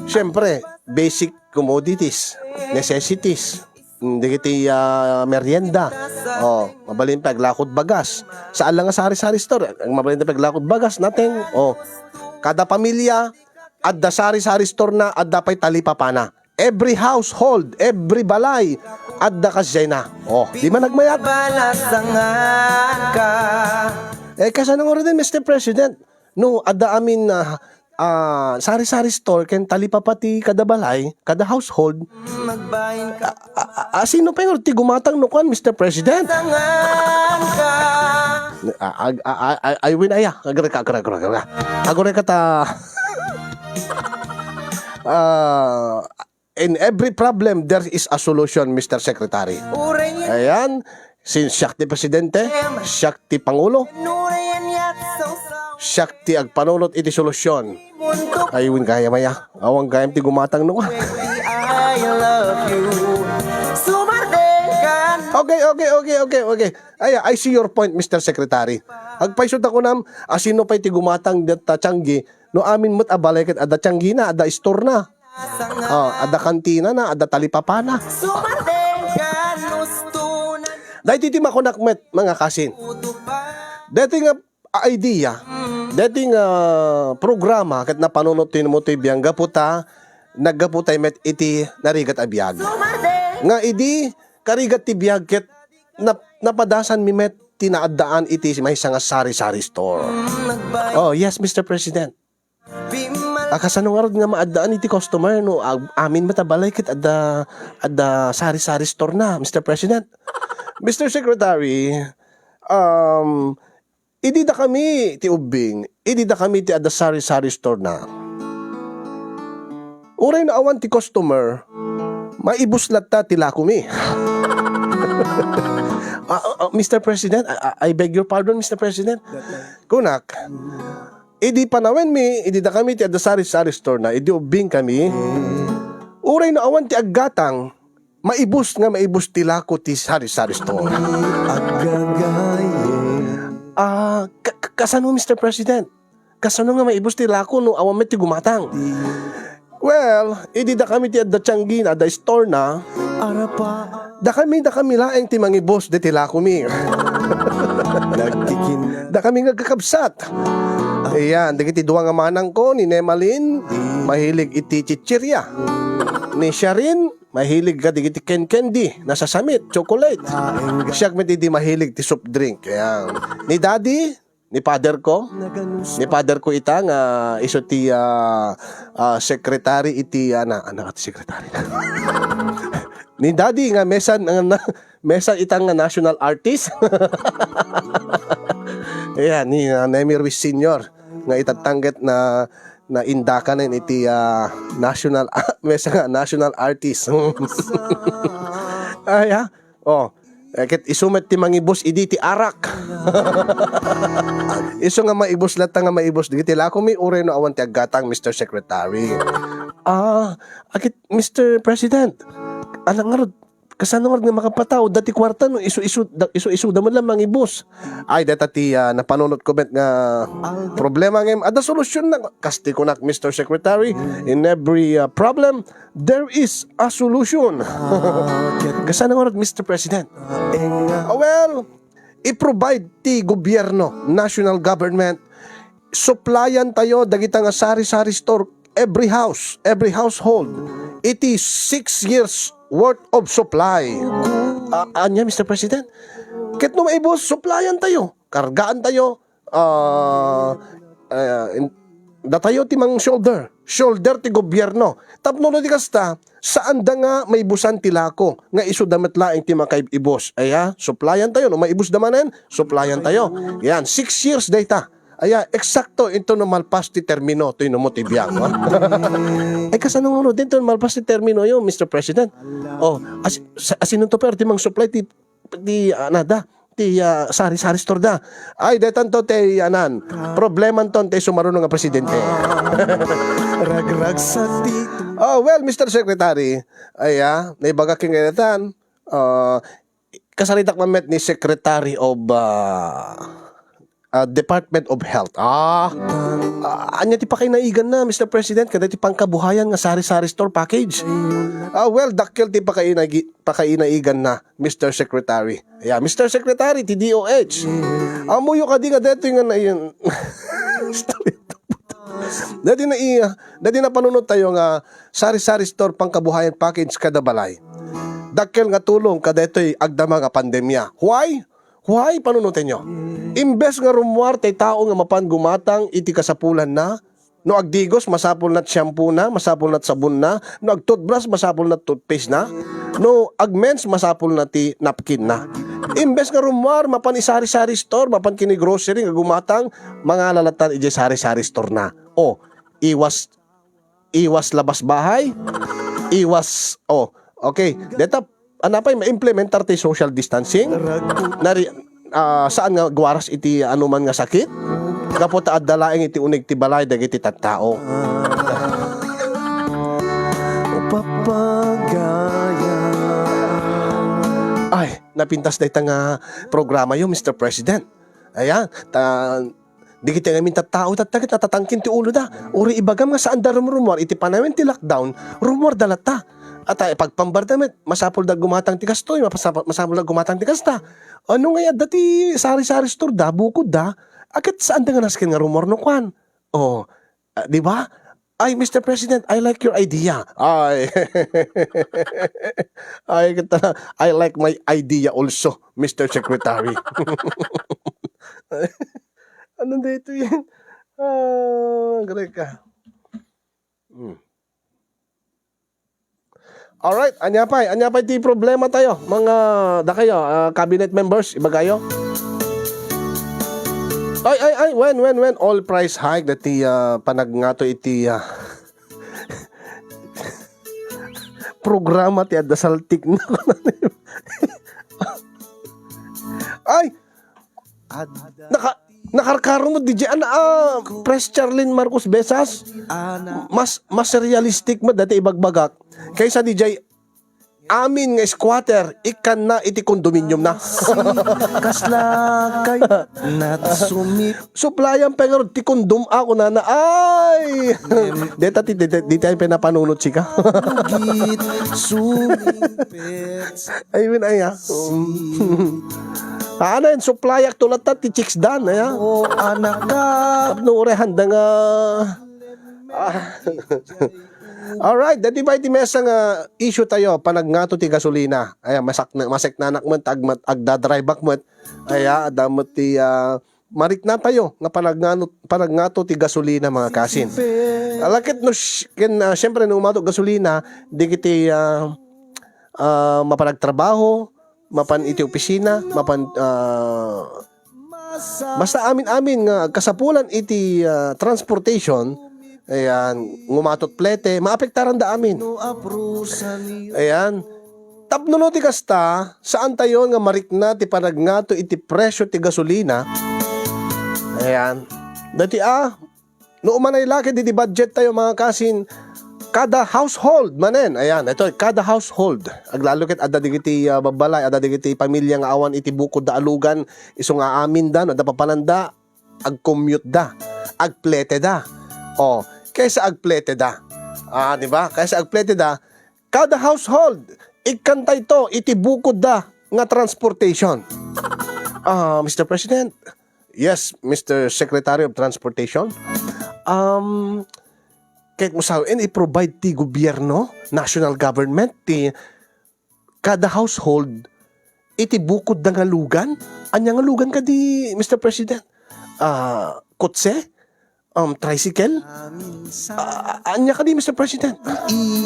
siyempre, basic commodities, necessities, mm, dagiti, ah, merienda. Oh, mabalin pay aglakod bagas. Saan lang nga sari-sari store, ang mabalin pay aglakod bagas, nothing. Oh, kada pamilya, adda sari-sari store na, adda pay talipapana. Every household, every balay, adda kasdiay na. Oh, di man nagmayat. Balasangan ka. Eh, kasano nga rin, Mister President? No, adda amin, ah, ah, sari-sari store ken talipapa ti kada balay, kada household. Magbain ka. A, a, a, sino pa yung ti gumatang no kwan, Mister President? Sangan ka. Ah, ag-, ah, ah, ah, ay, win, aya. Agre ka, agre, agre, agre. Agre ka ta. Ah, in every problem, there is a solution, Mister Secretary. Ayan, since siak ti presidente, siak ti pangulo, siak ti agpanunot iti solusyon. Ay, win kaya maya. Awan kayam ti gumatang no. I love you. Sumardeng ka. Okay, okay, okay, okay, okay. Ay, I see your point, Mister Secretary. Agpayso ta kunam, asino pay ti gumatang dita Tiangge, no amin met a balay ket adda Tiangge na, adda store na. Ah, adda kantina na, adda talipapa na. Daytoy ti makunak met, mga kasin. Daytoy nga idea, daytoy nga programa ket napanunot ti mo ti biag gapu ta naggapu tay met iti narigat a biag. Nga idi karigat ti biag ket nap-, napadasan mi met ti naaddaan iti maysa nga sari-sari store. Oh, yes, Mister President. A, kasano ngarud nga maaddaan iti customer no ag-, amin met a balay ket adda, adda sari-sari store na, Mister President? Mister Secretary, um, idi dakami ti ubbing, idi dakami ti adda sari-sari store na. Uray no awan ti customer, maibus latta ti lakomi. Ah, ah, ah, Mister President, I, I, I beg your pardon, Mister President. Kunak, Idi panawenmi, idi dakami ti adda sari-sari store na, idi ubbing kami, uray no awan ti aggatang, maibus nga maibus ti lako ti sari-sari store. Ah, ka-, ka-, kasano, Mister President? Kasano nga maibus ti lako no awan met ti gumatang? Well, idi dakami ti adda tianggi na, adda store na, dakami, dakami laeng ti mangibus deti lakomi. Dakami nga agkakabsat. Ayan, dagiti dua nga manangko, ni Nemalin, mahilig iti chichirya. Ni Sharin, mahilig kadigiti ken-, candy, nasasamit, chocolate. Siak met idi mahilig ti soft drink. Ayan. Ni Daddy, ni father ko, ni father ko ita nga isu ti, ah, ah, secretary iti, ah, na, ano nga ti secretary? Ni Daddy nga mesan, nga na, mesan ita nga national artist. Ayan, ni, ah, Nemi Ruiz Senior nga itatangget na, na indakanen iti, ah, national, mesan nga national artist. Ay, ah, oh, eh, ket isu met ti mangibus idi ti arak. Isu nga maibus latta nga maibus dagiti lakomi uray no awan ti aggatang, Mister Secretary. Ah, akit, Mister President, anak ngarud, kasano ngarud nga makapatawad dati kuarta no isu-isu, da-, isu-isu da man lang mangibus? Ay, deta ti, ah, napanunot ko met nga problema ngem adda solusyon na. Kasti kunak, Mister Secretary, in every, ah, problem, there is a solution. Kasano ngarud, Mister President? Ah, well, i-provide ti gobyerno, national government, supplyan tayo dagita nga sari-sari store, every house, every household, iti six years worth of supply. Ah, ania, Mister President? Ket no maibus, supplyan tayo, kargaan tayo, ah, ah, in-, datayo ti mang shoulder, shoulder ti gobyerno. Tapno no di kasta, saan da nga maibusan ti lako nga isu da met laeng ti makaib-ibus. Aya, supplyan tayo. No maibus da manen, supplyan tayo. Yan, six years dayta. Aya, eksakto into no malpas ti termino, toy no mo ti biag, ha? Ay, kasano nga no, dito malpas ti termino yo, Mister President. Oh, as, sa, asino to, pero ti mang supply ti, ti, ah, nada, ti, ah, sari-sari store da. Ay, detanto ti, anan, problemanto ti sumaruno nga presidente. Ragragsak ti. Oh, well, Mister Secretary, ay, ah, naibaga king kayatan, ah, kasaritak man met ni Secretary of, ah, ah, Department of Health. Ah, ah, ania ti pakainaigan na, Mister President, kada ti pangkabuhayan nga sari-sari store package? Ah, well, dakkel ti pakainagi-, pakainaigan na, Mister Secretary. Yeah, Mister Secretary, ti D O H. Amoyo kadi nga detoy nga na-, dati na iya, dati na panunot tayo nga sari-sari store pangkabuhayan package kada balay. Dakkel nga tulong kadaytoy agdama nga pandemia. Why? Why? Panunotenyo. Imbes nga rummuar tay tao nga mapan gumatang iti kasapulanna, no agdigos, masapul nat shampoo na, masapul nat sabon na, no agtoothbrush, masapul nat toothpaste na, no agmens, masapul na ti napkin na. Imbes nga rummuar, mapan isari-sari store, mapan kini grocery nga gumatang, mangala latan idiay sari-sari store na. O, iwas, iwas labas bahay, iwas, oh, okay. Deta, ano pay, ma-implementar ti social distancing? Nari-, ah, saan nga agwaras iti anuman nga sakit? Gapu ta adda laeng iti uneg ti balay dagiti tattao. Ay, napintas dayta nga programa yo, Mister President. Ayan, ta, dagiti ngamin tattao, tatta ket natatangken ti uloda. Uray ibagam nga saanda rumrumuar iti panawen ti lockdown, rumuarda latta. At, ah, ipagpambarda met, masapulda gumatang ti kastoy, mapasapa-, masapulda gumatang ti kasta. Ano nga adda ti sari-sari store da, bukod da, a ket saanda nga nasken nga rumuar no kuan. Oh, ah, di ba? Ay, Mister President, I like your idea. Ay. Ay, kita, I like my idea also, Mister Secretary. Ano dito yan? Ah, Greka. Hmm. Alright, anya pay, anya pay ti problema tayo, mga, dakayo, ah, cabinet members, ibagayo. Ay, ay, ay, when, when, when, all price hike, dati, ah, panagngato iti, ah, programa ti adda saltik na. Ay, naka-, Nakarkaro met diay, ah, Pres Charlene Marcos Besas. Mas, mas realistic met dayta ibagbagak kaysa diay amin nga squatter, ikkanna iti condominium na. Kasla kayatna ti sumip- Supplian pay ngarud ti kondom a kunana. Ay! Deta ti, deta, deta pay napanunot sika. Git, sumipet. Ay, win, ay, ah. Um. Anan, suppliak to latta ti chicks dan, aya. O, anak ka. Tapno uray handa nga, ah. Alright, dati ba iti mesa nga issue tayo, panagngato ti gasolina. Aya, masak-, maseknanak met, agmat-, agdadriveak met. Aya, adda met ti, ah, marikna tayo nga panagnano-, panagngato ti gasolina, mga kasin. Alakit no sh-, ken, ah, siyempre, no umato gasolina, dagiti, ah, ah, mapan agtrabaho, mapan iti opisina, mapan, ah, basta amin-amin nga kasapulan iti, ah, transportation, ayan, ngumatot plete, maapektaranda amin. Ayan. Tapno no ti kasta, saan tayo nga marikna ti panagngato iti presyo ti gasolina. Ayan. Dati, ah, no umanay la ket iti budget tayo, mga kasin, kada household manen. Ayan, ito, kada household. Aglalo ket adda digiti, ah, babbalay, adda digiti pamilya nga awan iti bukod da a lugan, isu nga amin da, no, adda papananda, agcommute da, agplete da. Oh, kaysa agplete da. Ah, di ba? Kaysa agplete da, kada household, ikkanta ito iti bukod da nga transportation. Ah, Mister President. Yes, Mister Secretary of Transportation. Um, kay mo sawen, i-provide ti gobyerno, national government, ti kada household, iti bukod da nga lugan? Anya nga lugan kadi, Mister President? Ah, kotse? Um, tricycle? Ah, anya kadi, Mister President?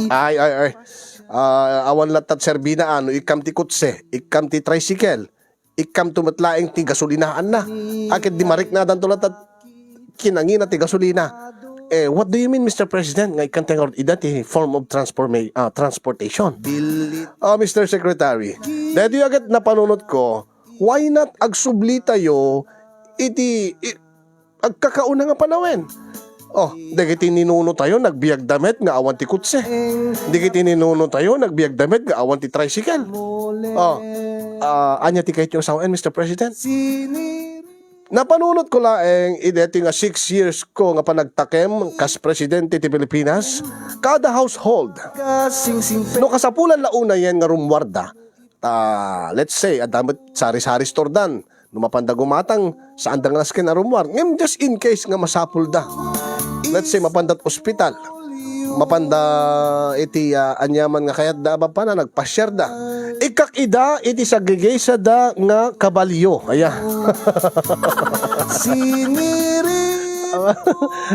Ay, ay, ay. Ah, awan latta serbina, ano, ikkam ti kotse, ikkam ti tricycle, ikkam to met laeng ti gasolinaanna. Aket di mariknadanto latta kinangina ti gasolina. Eh, what do you mean, Mister President, nga ikkan ti ngarud ida ti form of transforma-, ah, transportation? Ah, Mister Secretary, daytoy aket napanunot ko, why not agsubli tayo iti, i-, agkakauna nga panawen? Oh, dagiti ninuno tayo, nagbiag da met nga awan ti kotse. Dagiti ninuno tayo, nagbiag da met nga awan ti tricycle. Oh, ah, anya ti kayatyo sawen, Mister President? Napanunot ko laeng, ideti nga six years ko nga panagtakem kas presidente ti Pilipinas, kada household, no kasapulan la unayen nga rummuarda, ta, let's say, adda met sari-sari store dan, no mapanda gumatang, saanda nga nasken a rummuar. Ngem just in case nga masapulda, let's say, mapandat ospital, mapanda iti, ah, aniaman nga kayatda a mapana, nagpasiarda. Ikkak ida iti sagigisada nga kabalio. Aya. Siniri.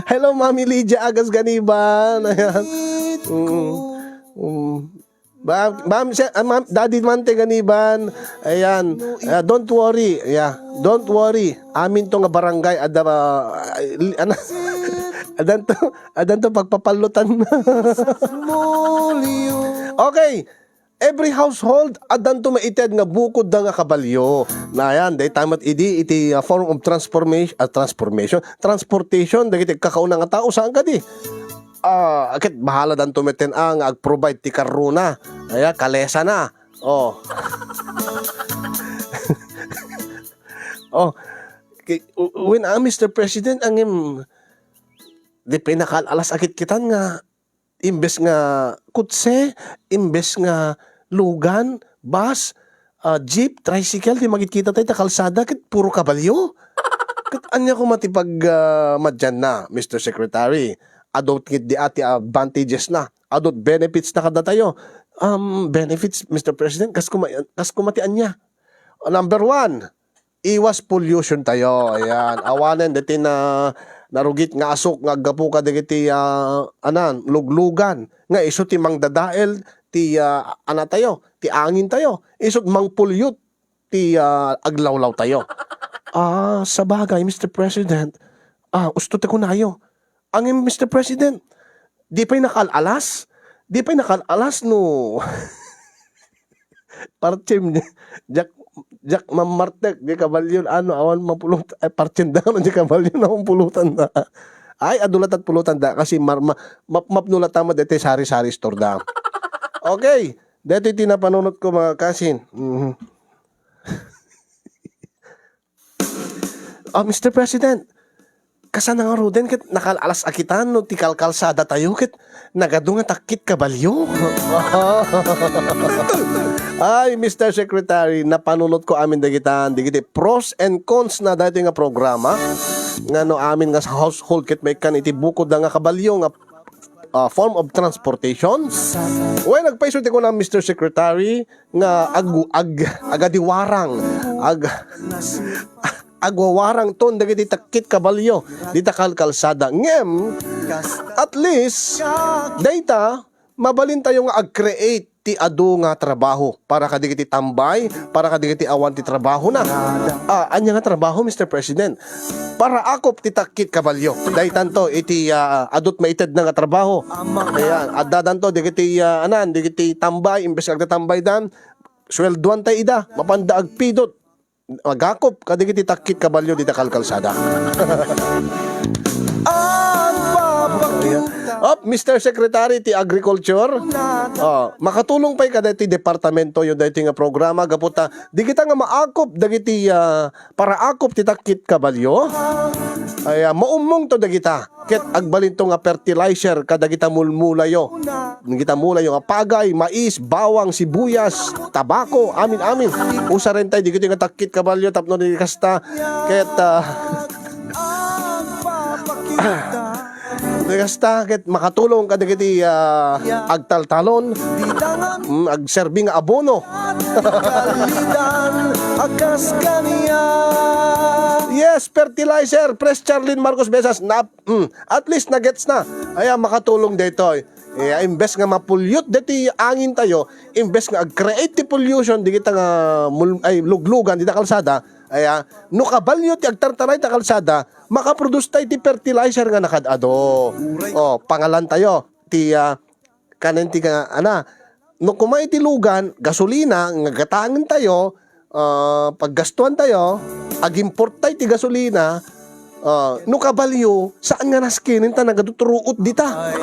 Hello, Mami Lydia Agas Ganiban. Ayan. Mm. Mm. Ba, ma'am, si-, ah, ma'am, Daddy Mante Ganiban. Ayan. Ah, don't worry. Yeah. Don't worry. Amin to nga barangay. Ada, ah, ano? Adanto, adanto pagpapallutan. Okay. Every household, addanto maited nga bukod da nga kabalio. Na, ayan, dayta met idi iti, ah, form of transformation, ah, transformation, transportation, dagiti kakauna nga tao, saan kadi? Ah, ket bahala danto met ten, ah, nga ag-provide ti karrona. Aya, kalesana. Oh. Oh. Ki-, u-, when, ah, Mister President, angem, di pinakal-alas a kitkitan nga imbes nga kotse, imbes nga lugan, bus, ah, jeep, tricycle, ti makitkita tayo ta kalsada, ket puro kabalyo. Ket anya koma ti pag, ah, madianna, Mister Secretary? Adu ketdi a ti advantages na, adu benefits na kadatayo. Um, benefits, Mister President, kas koma, kas koma ti ania? Number one, iwas pollution tayo. Ayan. Awanen deti na narugit nga asuk nga aggapu kadagiti, ah, anan, luglugan nga isu ti mangdadael ti, ah, ana tayo, ti angin tayo. Isu mangpollute ti, ah, aglawlaw tayo. Ah, sabagay, Mister President, ah, usto ti kunayo. Angin, Mister President, di pay nakal-alas? Di pay nakal-alas no partim, diak, Diak mammartek, di kabalyo, ano, awan mapulot, ay, partienda, ano, di kabalyo, na pulutan da. Ay, adu latat pulutan da, kasi mar-, ma-, map-, mapno latta met deti sari-sari store da. Okay, deti ti napanunot ko, mga kasin. Mhm. Ah, Mister President, kasano ngaruden ket nakal-alas a kitan no ti kalkalsada tayo ket nagadu nga takkit kabalyo? Ay, Mister Secretary, napanunot ko amin dagitan, dagiti pros and cons na daytoy nga programa. Nga no amin nga sa household ket maikkan iti bukod da nga kabalyo nga ah, form of transportation? Well, nagpaiso ti kuna, Mister Secretary, nga ag-, ag-, agadiwarang, ag-, agwawarang ton dagiti takkit kabalyo dita kalkalsada. Ngem, at least, dayta, mabalin tayo nga ag-create ti adu nga trabaho para kadagiti tambay, para kadagiti awan ti trabahona. Ah, ania nga trabaho, Mister President? Paraakop ti takkit kabalyo. Daytanto iti, ah, adut maitedna nga trabaho. Ayan, addadanto dagiti, ah, anan, dagiti tambay, imbes nga agtatambaydan, sueldoan tay ida, mapanda agpidot. Agakop kadagiti takkit kabalyo dita kalkalsada. Op, Mister Secretary ti Agriculture, oh, makatulong pay kadagiti departamento yo daytoy nga programa gapu ta digita nga maakop dagiti, ah, paraakop ti takkit kabalyo. Ay, ah, maummongto dagita. Ket agbalinto nga fertilizer kadagita mulmulayo. Dagita mulayo nga pagay, mais, bawang, sibuyas, tabako, amin-amin. Usarentayo dagitoy nga takkit kabalyo tapno di kasta ket, ah, di kasta ket makatulong kadagiti, ah, agtaltalon, mm, agserbi nga abono. Yes, fertilizer, Pres Charlene Marcos Besas, nap-, Mm, at least nagets na. Aya, makatulong daytoy. Eh, imbes nga mapulyot deti angin tayo, imbes nga ag-create ti pollution digita nga mul-, ay, luglugan dita kalsada, aya, no kabalyo ti agtartaray ta kalsada, makaproduce tayo ti fertilizer nga nakad-ado. Oh, pangalan tayo ti, ah, kanen ti nga, ana, no kuma iti lugan, gasolina nga gatangen tayo, ah, paggastuan tayo, agimport tayo ti gasolina, ah, no kabalyo, saan nga naskinen ta nagadutruot dita.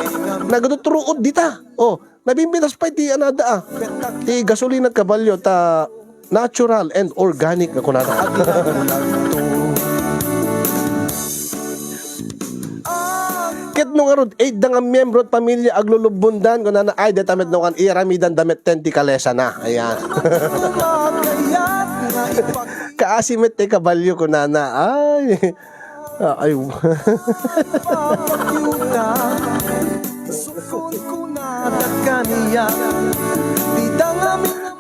Nagadutruot dita. Oh, nabimbitas pa iti anada, ah. Ti gasolina kabalyo ta natural and organic nga kunana. Ket no ngarud, eight da nga miyembro ti pamilya aglulubbondan, kunana, ay, deta met no kan, iyaramidan da met ten ti kalesana. Ayan. Kaasi met ti kabalyo, kunana. Ay. Ah, ay.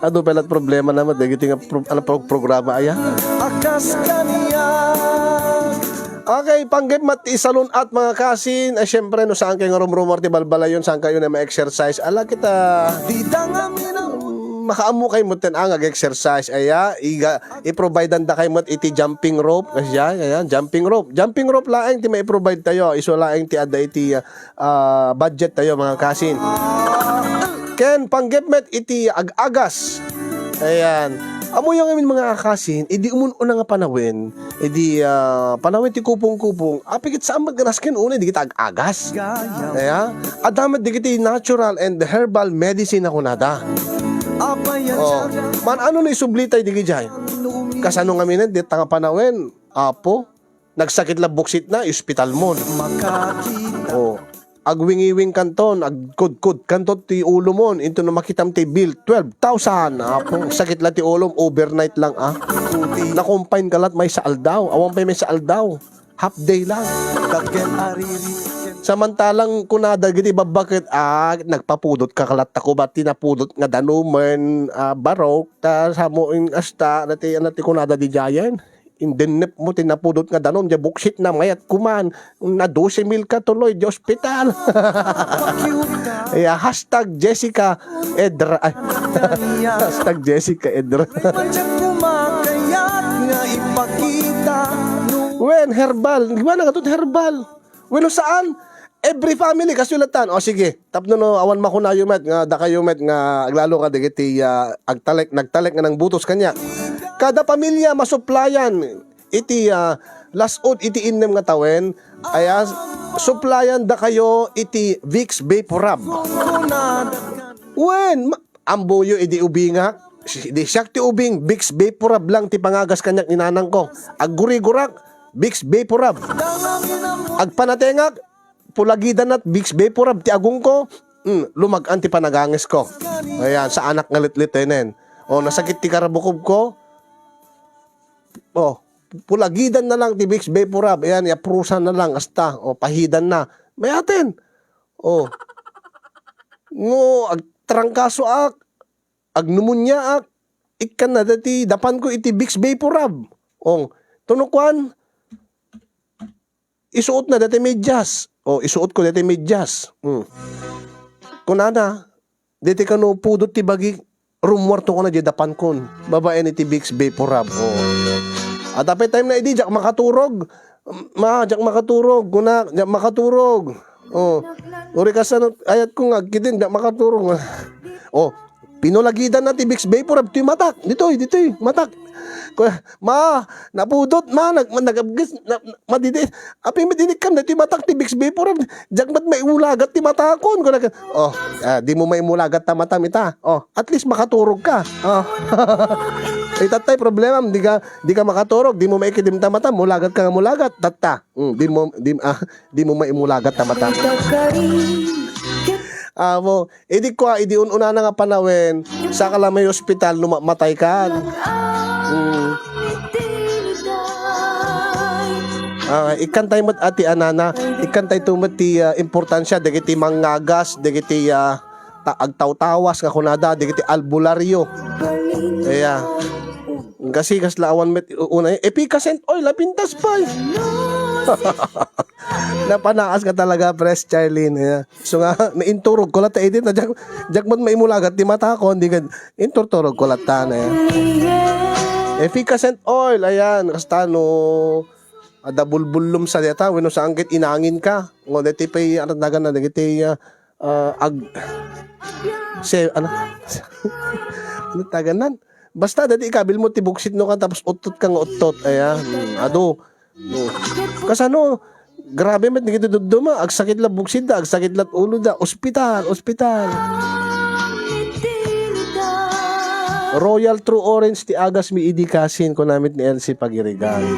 Adu pay la't problema na met dagiti nga pro-, ano, pro-, programa aya. Akas kaniya. Okay, panggep met ti salun-at, mga kasin. Ay, siyempre, no, saan kayo nga rumrumor ti balbalayon, saan kayo na ma-exercise? Ala kita, Dida nga minang. Makaammo kayo mo ten ang exercise aya. Iga, i-provide da kayo met iti jumping rope. Kasi yan, yan, jumping rope. Jumping rope laeng ti mai-provide tayo. Isu laeng ti adda iti, ah, ah, budget tayo, mga kasin. Ken panggep met iti ag-agas. Ayan. Ammoyo ngamin, mga kasin, idi umun-una nga panawen, idi, ah, panawen ti kupong-kupong, apigit saan met nga nasken unay digiti ag-agas. Ayan. Adda met digiti natural and herbal medicine a kunada. Oh, man-ano no isubli tayo digiti jay? Kasano ngamin, dita nga panawen, Apo? Nagsakit la buksitna, ospital mon. Makakita. Oh. Agwingiwing kanton, agkudkod kanton ti ulo mon, into no makitam ti bill, twelve thousand. Apo, sakit la ti ulom, overnight lang, ah. Nakumpine ka la't maysa aldaw, awan pay maysa aldaw. Half day lang. Daggen ariri. Samantalang kunada giti babbaket, ah, nagpapudot ka kalat, ta kubat ti napudot nga danumen, ah, barok, ta samo in asta, na ti, ano ti kunada di jayen? Indennep mo ti napudot nga danum, di buksit na mayat kuman, na dose mil ka tuloy, di ospital. Ya, hashtag Jessica Edra, ay, hashtag Jessica Edra. Wen, herbal. Di ba, nangatod herbal? Wen, saan? Every family, kasulatan. O, sige. Tapno no, awan makunayo met, nga, dakayo met, nga, aglalo ka, digiti, ah, agtalek, nagtalek nga nang butos kanya. Kada pamilya masuplayan iti, ah, las-ud iti innem nga tawen, aya, suplayan dakayo iti Vicks Vaporub. Wen, ma-, ammoyo idi ubingak, si-, di siak ti ubing, Vicks Vaporub lang ti pangagas kaniak ni nanangko. Aggurigurak, Vicks Vaporub. Agpanatengak, pulagidanna ti Vicks Vaporub ti agongko, mm, lumag-an ti panagangesko. Ayan, saanak nga litlitenen. O, nasakit ti karabukobko. O, pulagidanna lang ti Vicks Vaporub. Ayan, yaprusanna lang, asta. O, pahidanna. Mayaten. O. No, agtrangkasoak, agnumuniaak, ikkanna dati dapanko iti Vicks Vaporub. O, tuno kuan, isuotna dati medyas. O, isuotko dati medyas. Hmm. Kunana, dati kano pudot ti bagi, rummuarto kano diay dapankon. Babaen iti Vicks Vaporub. O. At apay time na idi, diak makaturog. Ma, diak makaturog. Kuna, diak makaturog. O. Uri kasano, ayat ko nga, agkidin, diak makaturog. O. Pinulagidanna ti Vicks Vaporub, ditoy matak. Ditoy, ditoy, matak. Kuya, "Ma, napudot, ma, nag-, nagabgis, na, na, madidi. Apay met inikkam ditoy matak ti Vicks Vaporub. Diak met maimulagat ti matakon." Kuna, "O, ah, dimo maimulagat ta matam ita. O, at least makaturog ka." O. Itattay problema, di ka, di ka makaturog, dimo maikidim ta matam, mulagat ka nga mulagat, tatta. Mm, dimo, di, ah, dimo maimulagat ta matam. Amo, idi kua, idi un-unana nga panawen, saka la may ospital no ma-, matay kan. Mm. Ah, ikkan tayo met ati anana, ikkan tayo met ti, ah, importansya, dagiti mangngagas, dagiti, ah, ta-, agtawtawas nga kunada, dagiti albularyo. Iya. Kasi kasla awan met una, efficascent oil, napintas pay. Napanaas ka talaga, Pres Charlene. Iya. So nga, nainturog ko latta iti, na diak, diak met maimulagat ti matakon, di ka, inturturog ko latta na yan. Efficascent oil, ayan, kasta no, adda bulbullom sa deta, wenno saan ket inangin ka. Ngo, deti pay, ano, tagan na, dagiti, ah, ah, ag-, se-, ano? Ano tagan nan? Basta, dati ikabil mo ti buksit no ka, tapos uttot ka nga uttot. Ayan. Hmm, adu. Hmm. Kasano? Grabe met, dagiti dudduma. Agsakit la buksit da, agsakit la ulo da. Ospital, ospital. Royal True Orange ti agas mi idi kasin, kunamit ni Elsie Pagirigan.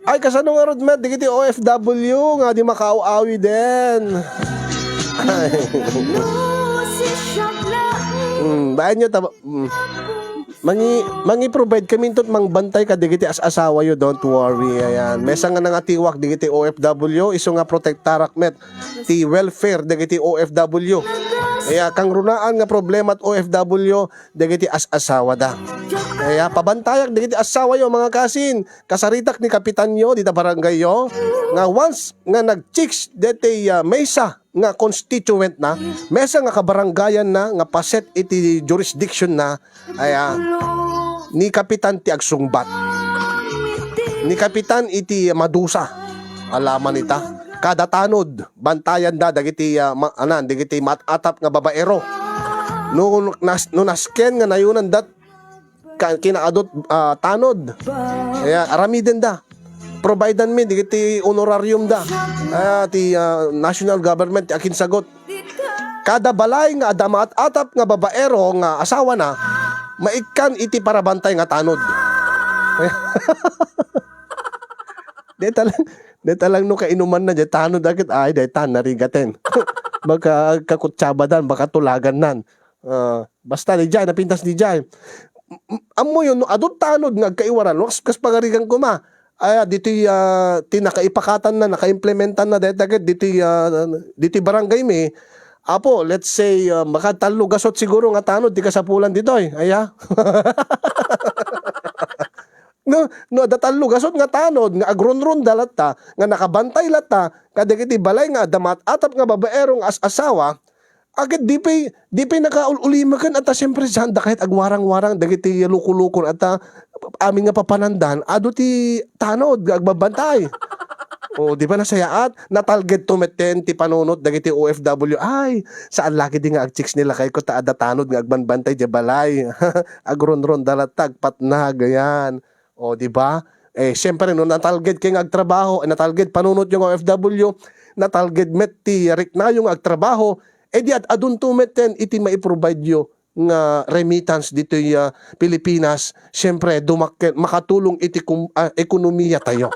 Ay, kasano ngarud met, dagiti O F W nga di makaaw-awiden. Ay. Hmm, bayan nyo, taba-, hmm. Mangi-, mangi-provide kami into't mangbantay kadagiti as-asawayo, don't worry, ayan. Maysa nga nangatiwak dagiti O F W, isu nga protektarak met ti welfare dagiti O F W. Aya, kangrunaan nga problema't O F W, dagiti as-asawada. Aya, pabantayak dagiti asawayo, mga kasin. Kasaritak ni kapitanyo, dita barangayyo, nga once nga nag-chicks deti, ah, maysa nga constituent na, maysa nga kabarangayan na, nga paset iti jurisdiction na, ay, ah, ni Kapitan ti agsungbat. Ni Kapitan iti madusa. Alaman ita. Kada tanod, bantayan da, dagiti, ah, ma-, anan, dagiti mat-atap nga babaero. No nas-, no nasken nga nayunan dat ka-, kinaadut, ah, tanod. Kaya aramiden da. Providean mi dagiti honorarium da. Ah, ti, ah, national government ti akinsagot. Kada balay nga adda maat-atap nga babaero nga asawa na, maikkan iti parabantay nga tanod. Deta lang, deta lang no kainuman na diay tanod, aket ay, deta narigaten. Baka kakutsaba dan, baka tulagan nan. Ah, basta diay, napintas diay. M-, m-, ammoyo, no, adu tanod nga agkaiwaran, no, kas, kas pagarigan koma. Ay, ah, ditoy, ah, ti nakaipakatan na, nakaimplementan na, dayta ket ditoy, ah, ditoy barangay mi. Apo, let's say, ah, makatallo gasot siguro nga tanod ti kasapulan ditoy. Aya. No, no, adda tallo gasot nga tanod nga agrunrunda latta, nga nakabantay latta, kadagiti balay nga adda maat-atap nga babaero nga as-asawa, aket di pay, di pay nakaul-ulimaken, ata siempre, saan da kayat agwarang-warang dagiti luko-lukon, ata amin nga papanandan, adu ti tanod nga agbabantay. O, di ba nasayaat? Natalged to metten ti panunot dagiti O F W. Ay, saan la ketdi nga agchicks ni lakayko ta adda tanod nga agbanbantay diay balay. Agrunrunda latta, agpatnag, ayan. O, di ba? Eh, siyempre, no natalged kayo nga agtrabaho, eh, natalged panunotyo nga O F W, natalged met ti riknayo nga agtrabaho, eh, di ad-adunto metten iti maiprovide-yo nga remittance ditoy, ah, Pilipinas, siyempre, dumakkel, makatulong iti kum-, ah, ekonomiya tayo.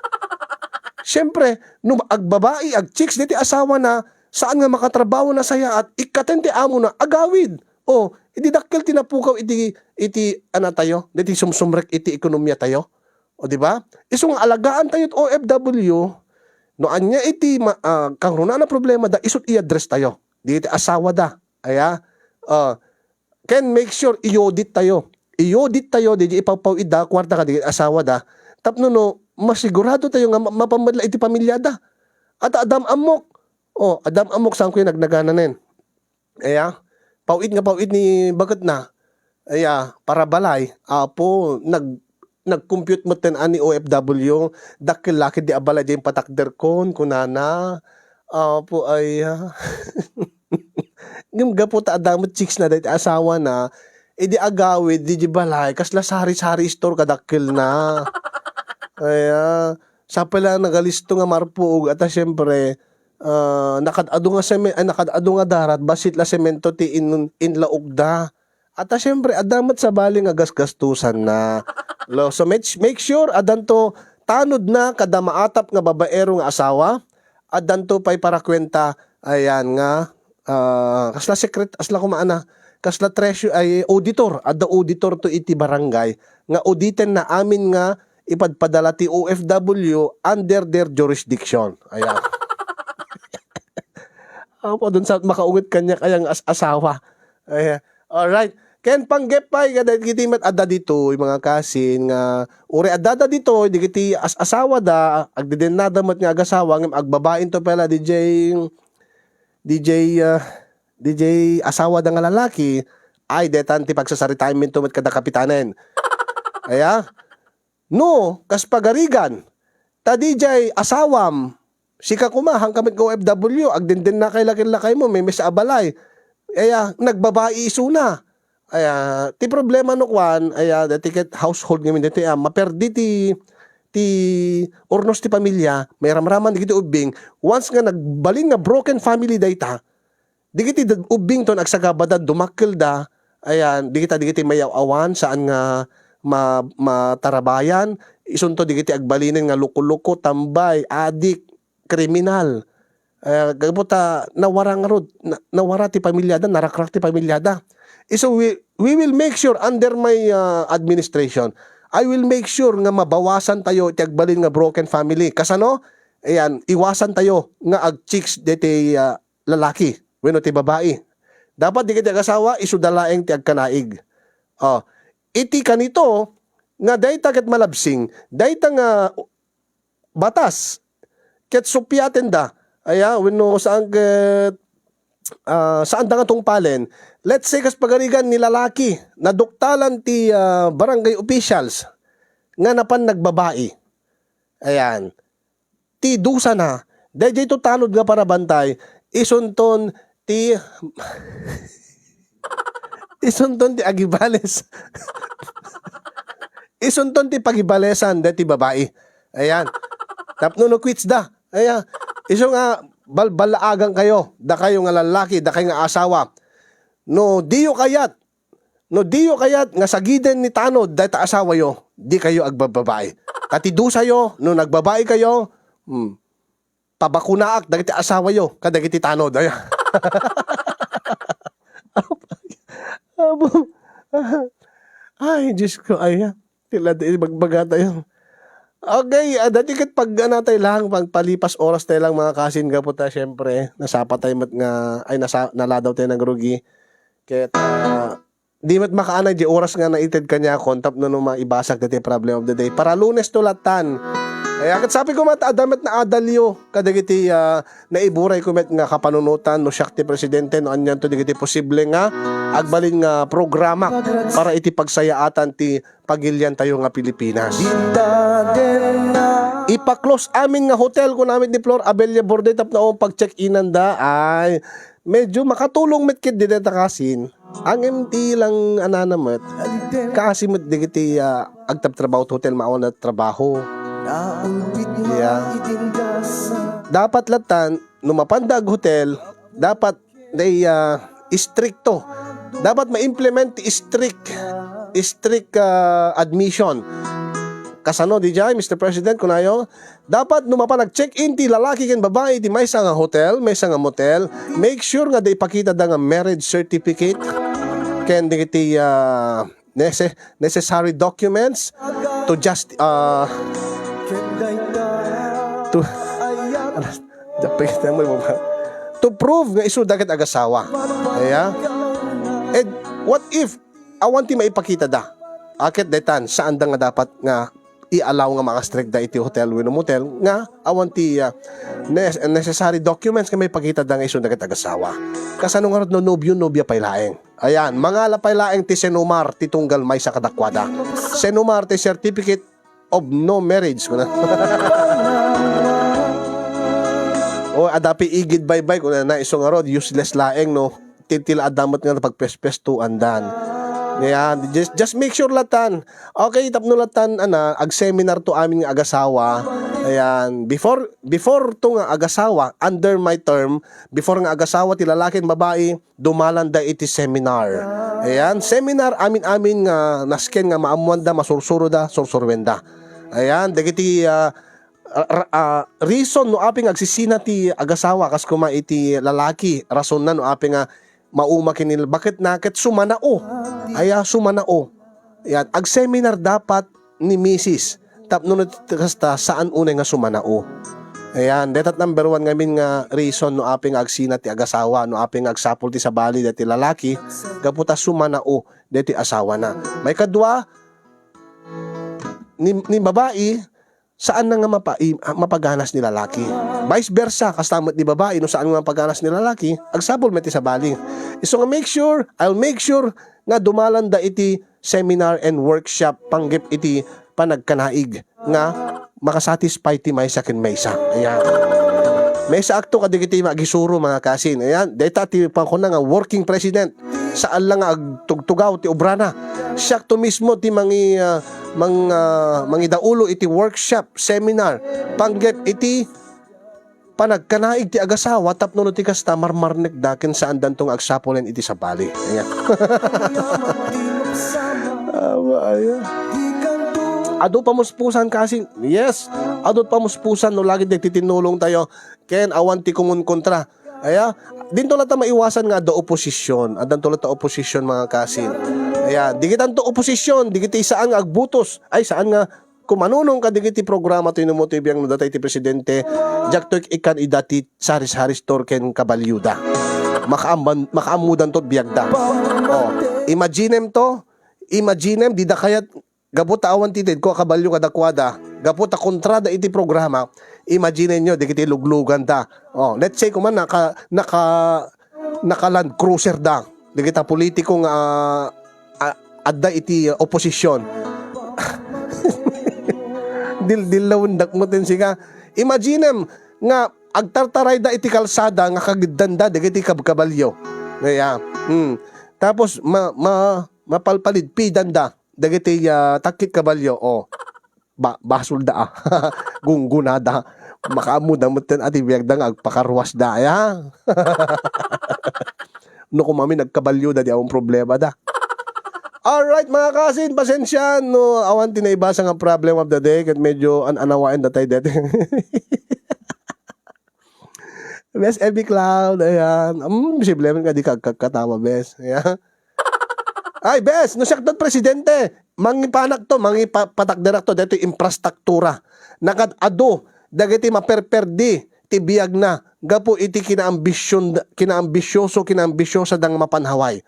Siyempre, no agbabai, agchicks diti asawana, saan nga makatrabaho, nasayaat, ikkaten ti amona, agawid. O, idi dakkel ti napukaw iti, iti, ana tayo, diti sumsumrek iti ekonomiya tayo. O, di ba? Isu nga alagaan tayo ti O F W, no ania iti ma-, ah, kangrunaan a problemada, isut i-address tayo. Diti asawada. Aya? Ah, ken make sure i-audit tayo. I-audit tayo, di ipawpaw-ida, kuarta kadagiti asawada. Tapno no, masigurado tayo nga ma-, mapan met la iti pamilyada. At adam ammok. O, adam ammok saan ko yung nagnagananen. Aya, paw-it nga paw-it ni baketna. Aya, para balay, apo, nag-, nag-compute metten a ni O F W, dakkel la ketdi a balay diay patakderkon, kunana. Apo, aya. Ngem gapu ta adda met chicksna dayta asawana, idi agawid, di, di balay, kasla sari-sari store kadakkelna. Aya, sapay la nagalisto nga marpuog, ata siyempre, ah, nakad-adu nga seme-, ay, nakad-adu nga darat, bassit la semento ti in-, inlaogda. Ata siyempre, adda met sabali nga gasgastusanna. Lo, so make, make sure, addanto tanodna kada maatap nga babaero nga asawa, addanto pay para kuenta, ayan nga, ah, kasla secret, asla kumaana, kasla treasure, ay, auditor, adda auditor to iti barangay, nga auditenna amin nga ipadpadala ti O F W under their jurisdiction. Ayan. Apo, dun sa makaunget kaniak aya nga as-, asawa. Ayan. Alright. Ken panggep pay kadagiti met adda ditoy, mga kasin, nga uray addada ditoy, dagiti as-, asawada, agdedennada met nga agasawa, ngem agbabainto pay la, D J, D J, ah, D J asawada nga lalaki, ay, detan ti pagsasaritaenminto met kada kapitanen. Aya? No, kas pagarigan, ta diay asawam, sika koma, haanka met nga O F W, agdendennakay la ken lakaymo, memes a balay. Aya, nagbabai isuna. Aya, ti problema no kuan, aya, dati ket household ngamin dati, ah, maperdi ti, ti urnos ti pamilya, mairamraman dagiti ubbing, once nga nagbalin nga broken family dayta, dagiti dad-, ubbington agsagabada, dumakkelda, ayan, dagita dagiti mayaw-awan, saan nga ma-, matarabayan, isunto dagiti agbalinen nga loko-loko, tambay, adik, kriminal. Ah, gapu ta nawara ngarud, na-, nawara ti pamilyada, narakrak ti pamilyada. Isu we, we will make sure under my, ah, administration, I will make sure nga mabawasan tayo ti agbalin nga broken family. Kasano? Ayan, iwasan tayo nga agchicks deti, ah, lalaki wenno ti babai. Dapat dagiti agasawa, isuda laeng ti agkanaig. Oh, iti kanito nga dayta ket malabsing, dayta nga batas ket suppiatenda, aya, wenno saan ket, ah, saanda nga tungpalen. Let's say, kas pagarigan ni lalaki, naduktalan ti, ah, barangay officials nga napan nagbabai. Ayan. Ti dusana, daydiay to tanod nga panabantay, isunton ti, isunton ti agibales. Isunton ti pagibalesan deti babai. Ayan. Tapno no quits da. Ayan. Isu nga balbalaagan kayo, dakayo nga lalaki, dakayo nga asawa. No diyo kayat, no diyo kayat nga sagiden ni tanod dayta asawayo, di kayo agbababai. Ta ti dusayo, no nagbabai kayo, hmm, pabakunaak dagiti asawayo kadagiti tanod. Ay. Apo. Ay, Diyos ko, ay. Tila di magbaga tayo. Okay, ah, dati ket pag-anatay lang, pagpalipas oras tayo lang, mga kasin, gapu ta, siyempre, nasapa tayo met nga, ay, nasa-, naladaw tayo nga rugi. Ket, ah, di met makaanay di oras nga naited kaniakon tapno no maibasak diti problem of the day. Para Lunes to latan. Ay, ket sabi ko met, adda met naadalyo kadagiti, ah, naiburay ko met nga kapanunotan no siak ti presidente no anian to dagiti posible nga agbalin nga programa para iti pagsayaatan ti pagilian tayo nga Pilipinas. Dita den na Ipa-close amin nga hotel, kuna met ni Flor Abella Borde, tapno awan pag-check-inan da. Ay, medyo makatulong met ket dita ta kasin. Ang M T lang anana met. Kaasi met dagiti, ah, agtabtrabaho ti hotel, maawan a trabaho. Yeah. Dapat latan, no mapanda ag-hotel, dapat day, ah, istrikto. Dapat ma-implement ti strict, strict, ah, admission. Kasano, di jay, Mister President, kunayo? Dapat no mapan nag-check-in ti lalaki ken babai ti maysa nga hotel, maysa nga motel, make sure nga da ipakitada nga marriage certificate ken dagiti, ah, nece-, necessary documents to just, ah, to, to prove nga isuda ket agasawa. Aya? And what if awan ti maipakitada? Aket detan, saan da nga dapat nga i-allow nga makastrikda iti hotel wenno motel nga awan ti, ah, nes-, necessary documents nga maipakitada nga isu dagiti agasawa. Kasano ngarud no nobio, nobia pay laeng? Ayan, mangala pay laeng ti senumar ti tunggal maysa kadakuada. Senumar ti certificate of no marriage, kuna. O, adda pay igid baybay, kuna na, isu ngarud, useless laeng, no? Ti, ti la adda met nga pagpespestuandan. Ayan, just, just make sure latan. Okay, tapno latan, ana, ag-seminar to amin nga agasawa. Ayan, before, before to nga agasawa, under my term, before nga agasawa ti lalaki ken babai, dumalanda iti seminar. Ayan, seminar amin-amin nga nasken nga maammoanda, masursuroda, sursuruenda. Ayan, dagiti, ah, ra-, ra-, ah, reason no apay nga agsisina ti agasawa kas koma iti lalaki, rasonna no apay nga mauma ken ni, baketna ket sumanao. Aya, sumanao. Yan, agseminar dapat ni misis tapno no ti kasta, saan unay nga sumanao. Ayan, dayta number one ngamin nga reason no apay nga agsina ti agasawa, no apay nga agsapul ti sabali daytoy lalaki, gapu ta sumanao daytoy asawana. Maikadua, ni, ni babai, saan na nga mapa-, i-, ah, mapaganas ni lalaki. Vice versa, kasta met ni babai, no saan nga mapaganas ni lalaki, agsapul met ti sabali. Isu nga make sure, I'll make sure nga dumalanda iti seminar and workshop panggep iti panagkanaig nga makasatisfy ti maysa ken maysa. Ayan. Maysaakto kadagiti agisuro, mga kasin. Ayan, dayta ti pangkuna nga working president. Saan la nga agtugtugaw ti obrana. Siakto mismo ti mangi-, ah, mang-, ah, mangidaulo iti workshop, seminar, panggep iti panagkanaig ti agasawa tapno no ti kasta, marmarnekda ken saandanto nga agsapulen iti sabali. Ayan. Awa, ayan. Adu pamuspusan kasin. Yes. Adu pamuspusan no lagi dagiti tinulong tayo. Ken awan ti kumun kontra. Aya, dinto latta maiwasan nga adda oposisyon. Addanto latta oposisyon, mga kasin. Aya, digitanto oposisyon, digiti saan nga agbutos. Ay, saan nga kumanunong kadagiti programa ti numo ti biag no datay ti presidente, diakto ikkan ida ti saris-haris tor ken kabalyoda. Makaamban-, makaammudanto biagda. Oh, imaginem to, imaginem, dida kayat gapu ta awan ti itedko a kabalio kadakuada, gapu ta kontrada iti programa, imagine nyo, dagiti lugluganda. Oh, let's say, koma, naka, naka, naka Land Cruiser da, dagita politiko nga, ah, adda iti oposisyon. Dil-, dillawendak met ti sika. Imaginem nga agtartarayda iti kalsada nga kagiddanda dagiti kab-, kabalio. Kaya, hmm. Tapos, ma-, ma-, mapalpalidpidanda dagiti, ah, takkit kabalio, oh, ba-, basolda, ah. Gunggunada. Makaammoda metten a ti biagda nga agpakaruasda, aya. No, koma, nagkabalioda, di awan problemada. Alright, mga kasin, pasensya no awan ti naibasa nga problem of the day, ket medyo an-anawaen datay deti. Bes Evi Cloud, ayan. Mm, posible man nga di ka agkakatawa, bes. Ayan. Ay, bes, no siak dot presidente, mangipanak to, mangipa-, patakderak to, detoy infrastruktura. Nagad-adu, dagiti maperperdi, ti biagna, gapu iti kinaambisyon, kinaambisyoso, kinaambisyosa dang mapan Hawaii.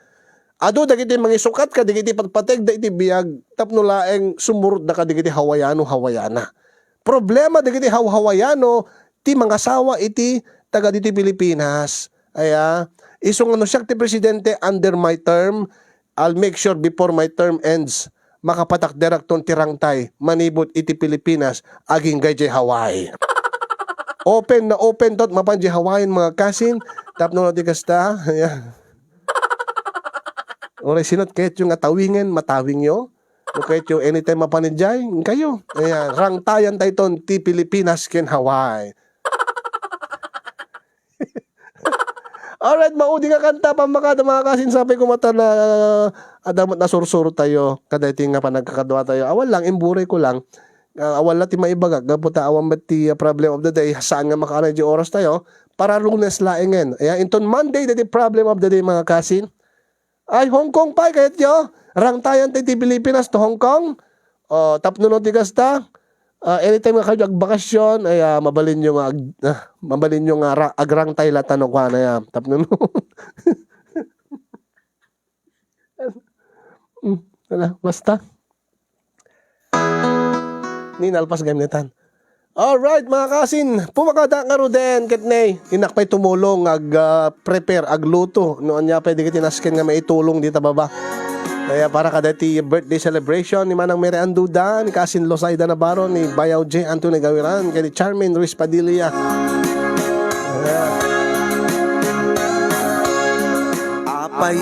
Adu dagiti mangisukat kadagiti patpategda iti biag tapno laeng sumuroda kadagiti Hawaiano, Hawaiana. Problema dagiti Haw-, Hawaiano ti mangasawa iti taga ditoy Pilipinas. Aya, isu nga no siak ti presidente under my term, I'll make sure before my term ends, makapatakderakton ti rangtay manipud iti Pilipinas agingga idiay Hawaii. Open na open tot mapan di Hawaiian, mga kasin, tapno no di kasta. Ayan. Uray sinot kayatyo nga tawingen, matawingyo. No kayatyo anytime mapan idiay, kayo. Ayan, rangtayan tayton ti Pilipinas ken Hawaii. Alright, maudi nga kanta, pammakada, mga kasin, sapay koma ta na, adda met nasursuro tayo, kadaytoy nga panagkakadua tayo. Awan lang, imburay ko lang. Ah, awan la ti maibagak, gapu ta awan met ti, ah, problem of the day, saan nga makaanay di oras tayo, para Lunes laengen. Ayan, inton Monday, dati problem of the day, mga kasin. Ay, Hong Kong pay, kayatyo? Rangtayan ti, ti Pilipinas to Hong Kong? O, tapno no ti kasta? Ah, anytime nga kayo agbakasyon, ay, ah, mabalinyo nga ag-, ah, mabalinyo nga ra-, agrangtay la tano kuana ya. Tapno no. Mm, wala, basta. Ni nalpas gayam netan. Alright, mga kasin, pumakada nga ruden, ket ne, innak pay tumulong, ag, ah, prepare, agluto. No ania pay dagiti nasken nga maitulong dita baba. Kaya para kadaytoy birthday celebration ni Manang Mary Ann Duda, ni Kasin Losaida Navarro, ni Bayaw J Anthony Gawiran, ken ni Charmaine Ruiz Padilla. Ayan. Apay,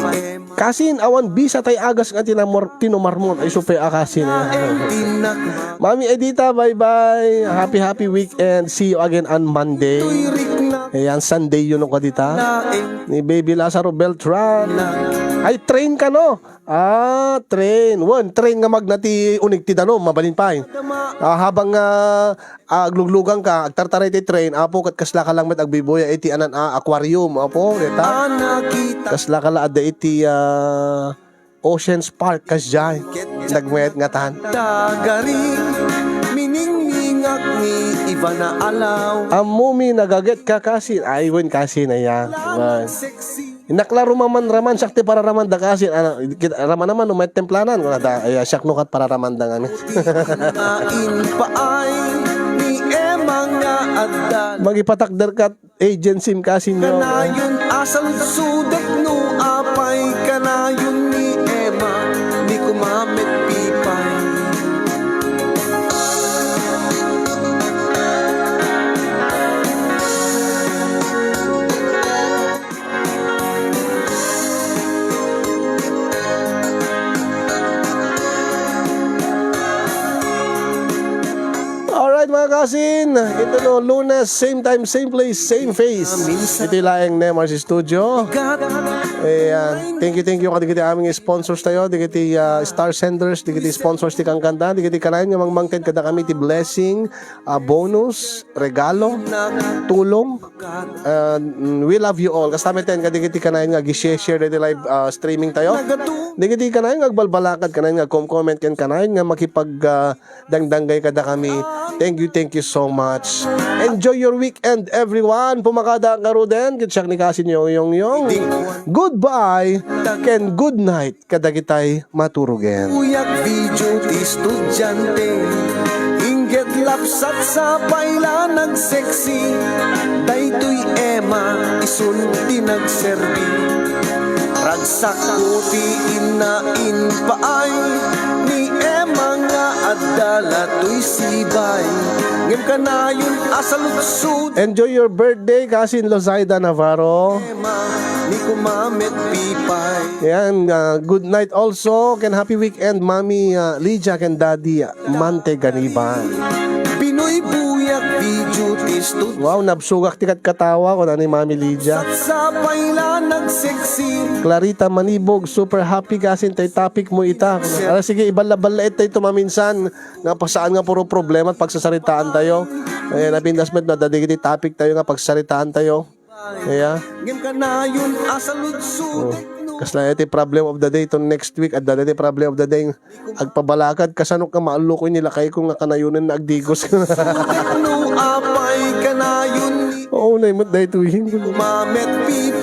Kasin, awan bisa tay agas nga tinamor-, tinumarmon. Ay, supe a kasin. Mami Edita, bye-bye. Happy, happy weekend. See you again on Monday. Ayan, Sunday yun ako dita. Ni Baby Lazaro Beltran. Ay, train ka, no? Ah, train. Wen, train nga magna ti unig ti danum, mabalin pay. Ah, habang, ah, ah, agluglugan ka, agtartaray ti train, apo, ket kasla ka lang met agbibuya iti anan a aquarium, apo, deta. Kasla ka la adda iti, ah, Oceans Park, kasdiay. Nagmayat ngatan. Tagari, miningningak ni Ivana Alaw. Ammomi, nagaget ka, kasin. Ay, wen, kasin, aya. Wen. Innak la rumaman-raman, siak ti pararamanda kasin, ano, kit-, raman naman, no, may templanan, kuna ta, ay, siak no kat pararamanda nga, amin. Nga impaay ni Emma nga adda. Magipatakder kat agency kasin, no. Kanayon, asal sudek no apay, kanayon ni Emma, ni kumamet pipay. Alright, mga kasin, ito no, Lunes, same time, same place, same face. Iti laeng Nemars Studio. Ayan. Thank you, thank you kadagiti aming sponsors tayo, dagiti, ah, star senders, dagiti sponsors ti kankanta, dagiti kanayon nga mangmangted kada kami ti blessing, ah, bonus, regalo, tulong. Ah, mm, we love you all. Kasta met ten, kadagiti kanayon nga agi-share, share dagiti live, ah, streaming tayo. Dagiti kanayon nga agbalbalakad, kanayon nga agkom-comment, ken kanayon nga makipag, ah, dangdanggay kada kami. Thank you, thank you so much. Enjoy your weekend, everyone. Pumakada nga ruden, ket siak ni Kasin Yong Yong Yong. Goodbye, ken good night kadagitay maturugen. Uyak video ti estudiante, ingget lapsat sapay la nagsexy. Daytoy Emma, isun ti nagserbi. Ragsakko ti inna impaay ni Emma nga adda la toy sibay. Ngem kanayon a saludsod. Enjoy your birthday, Kasin Lozaida Navarro. Ni kumamet pipay. Yan, ah, good night also, ken happy weekend, Mami, ah, Lydia, ken Daddy, ah, Mante Ganiban. Pinuybuyak video ti stud-. Wow, nabsugak ti katkatawa, kuna ni Mami Lydia. Sapay la nagsexy. Clarita Manibog, super happy kasin tay topic mo ita. Ala, sige, iballa-balla itay to maminsan. Nga pa-, saan nga puro problema at pagsasaritaan tayo. Ayan, napintas met, no, adda dagiti topic tayo nga pagsasaritaan tayo. Ayan. Ngem kanayon a saludsod. Oh. Kasla iti problem of the day to next week, adda dagiti problem of the day. Agpabalakad, kasano ka maallukoy ni lakay ko nga kanayonen na agdigos. No apay kanayon ni. Oo, naimut daytoy. Kumamet pi-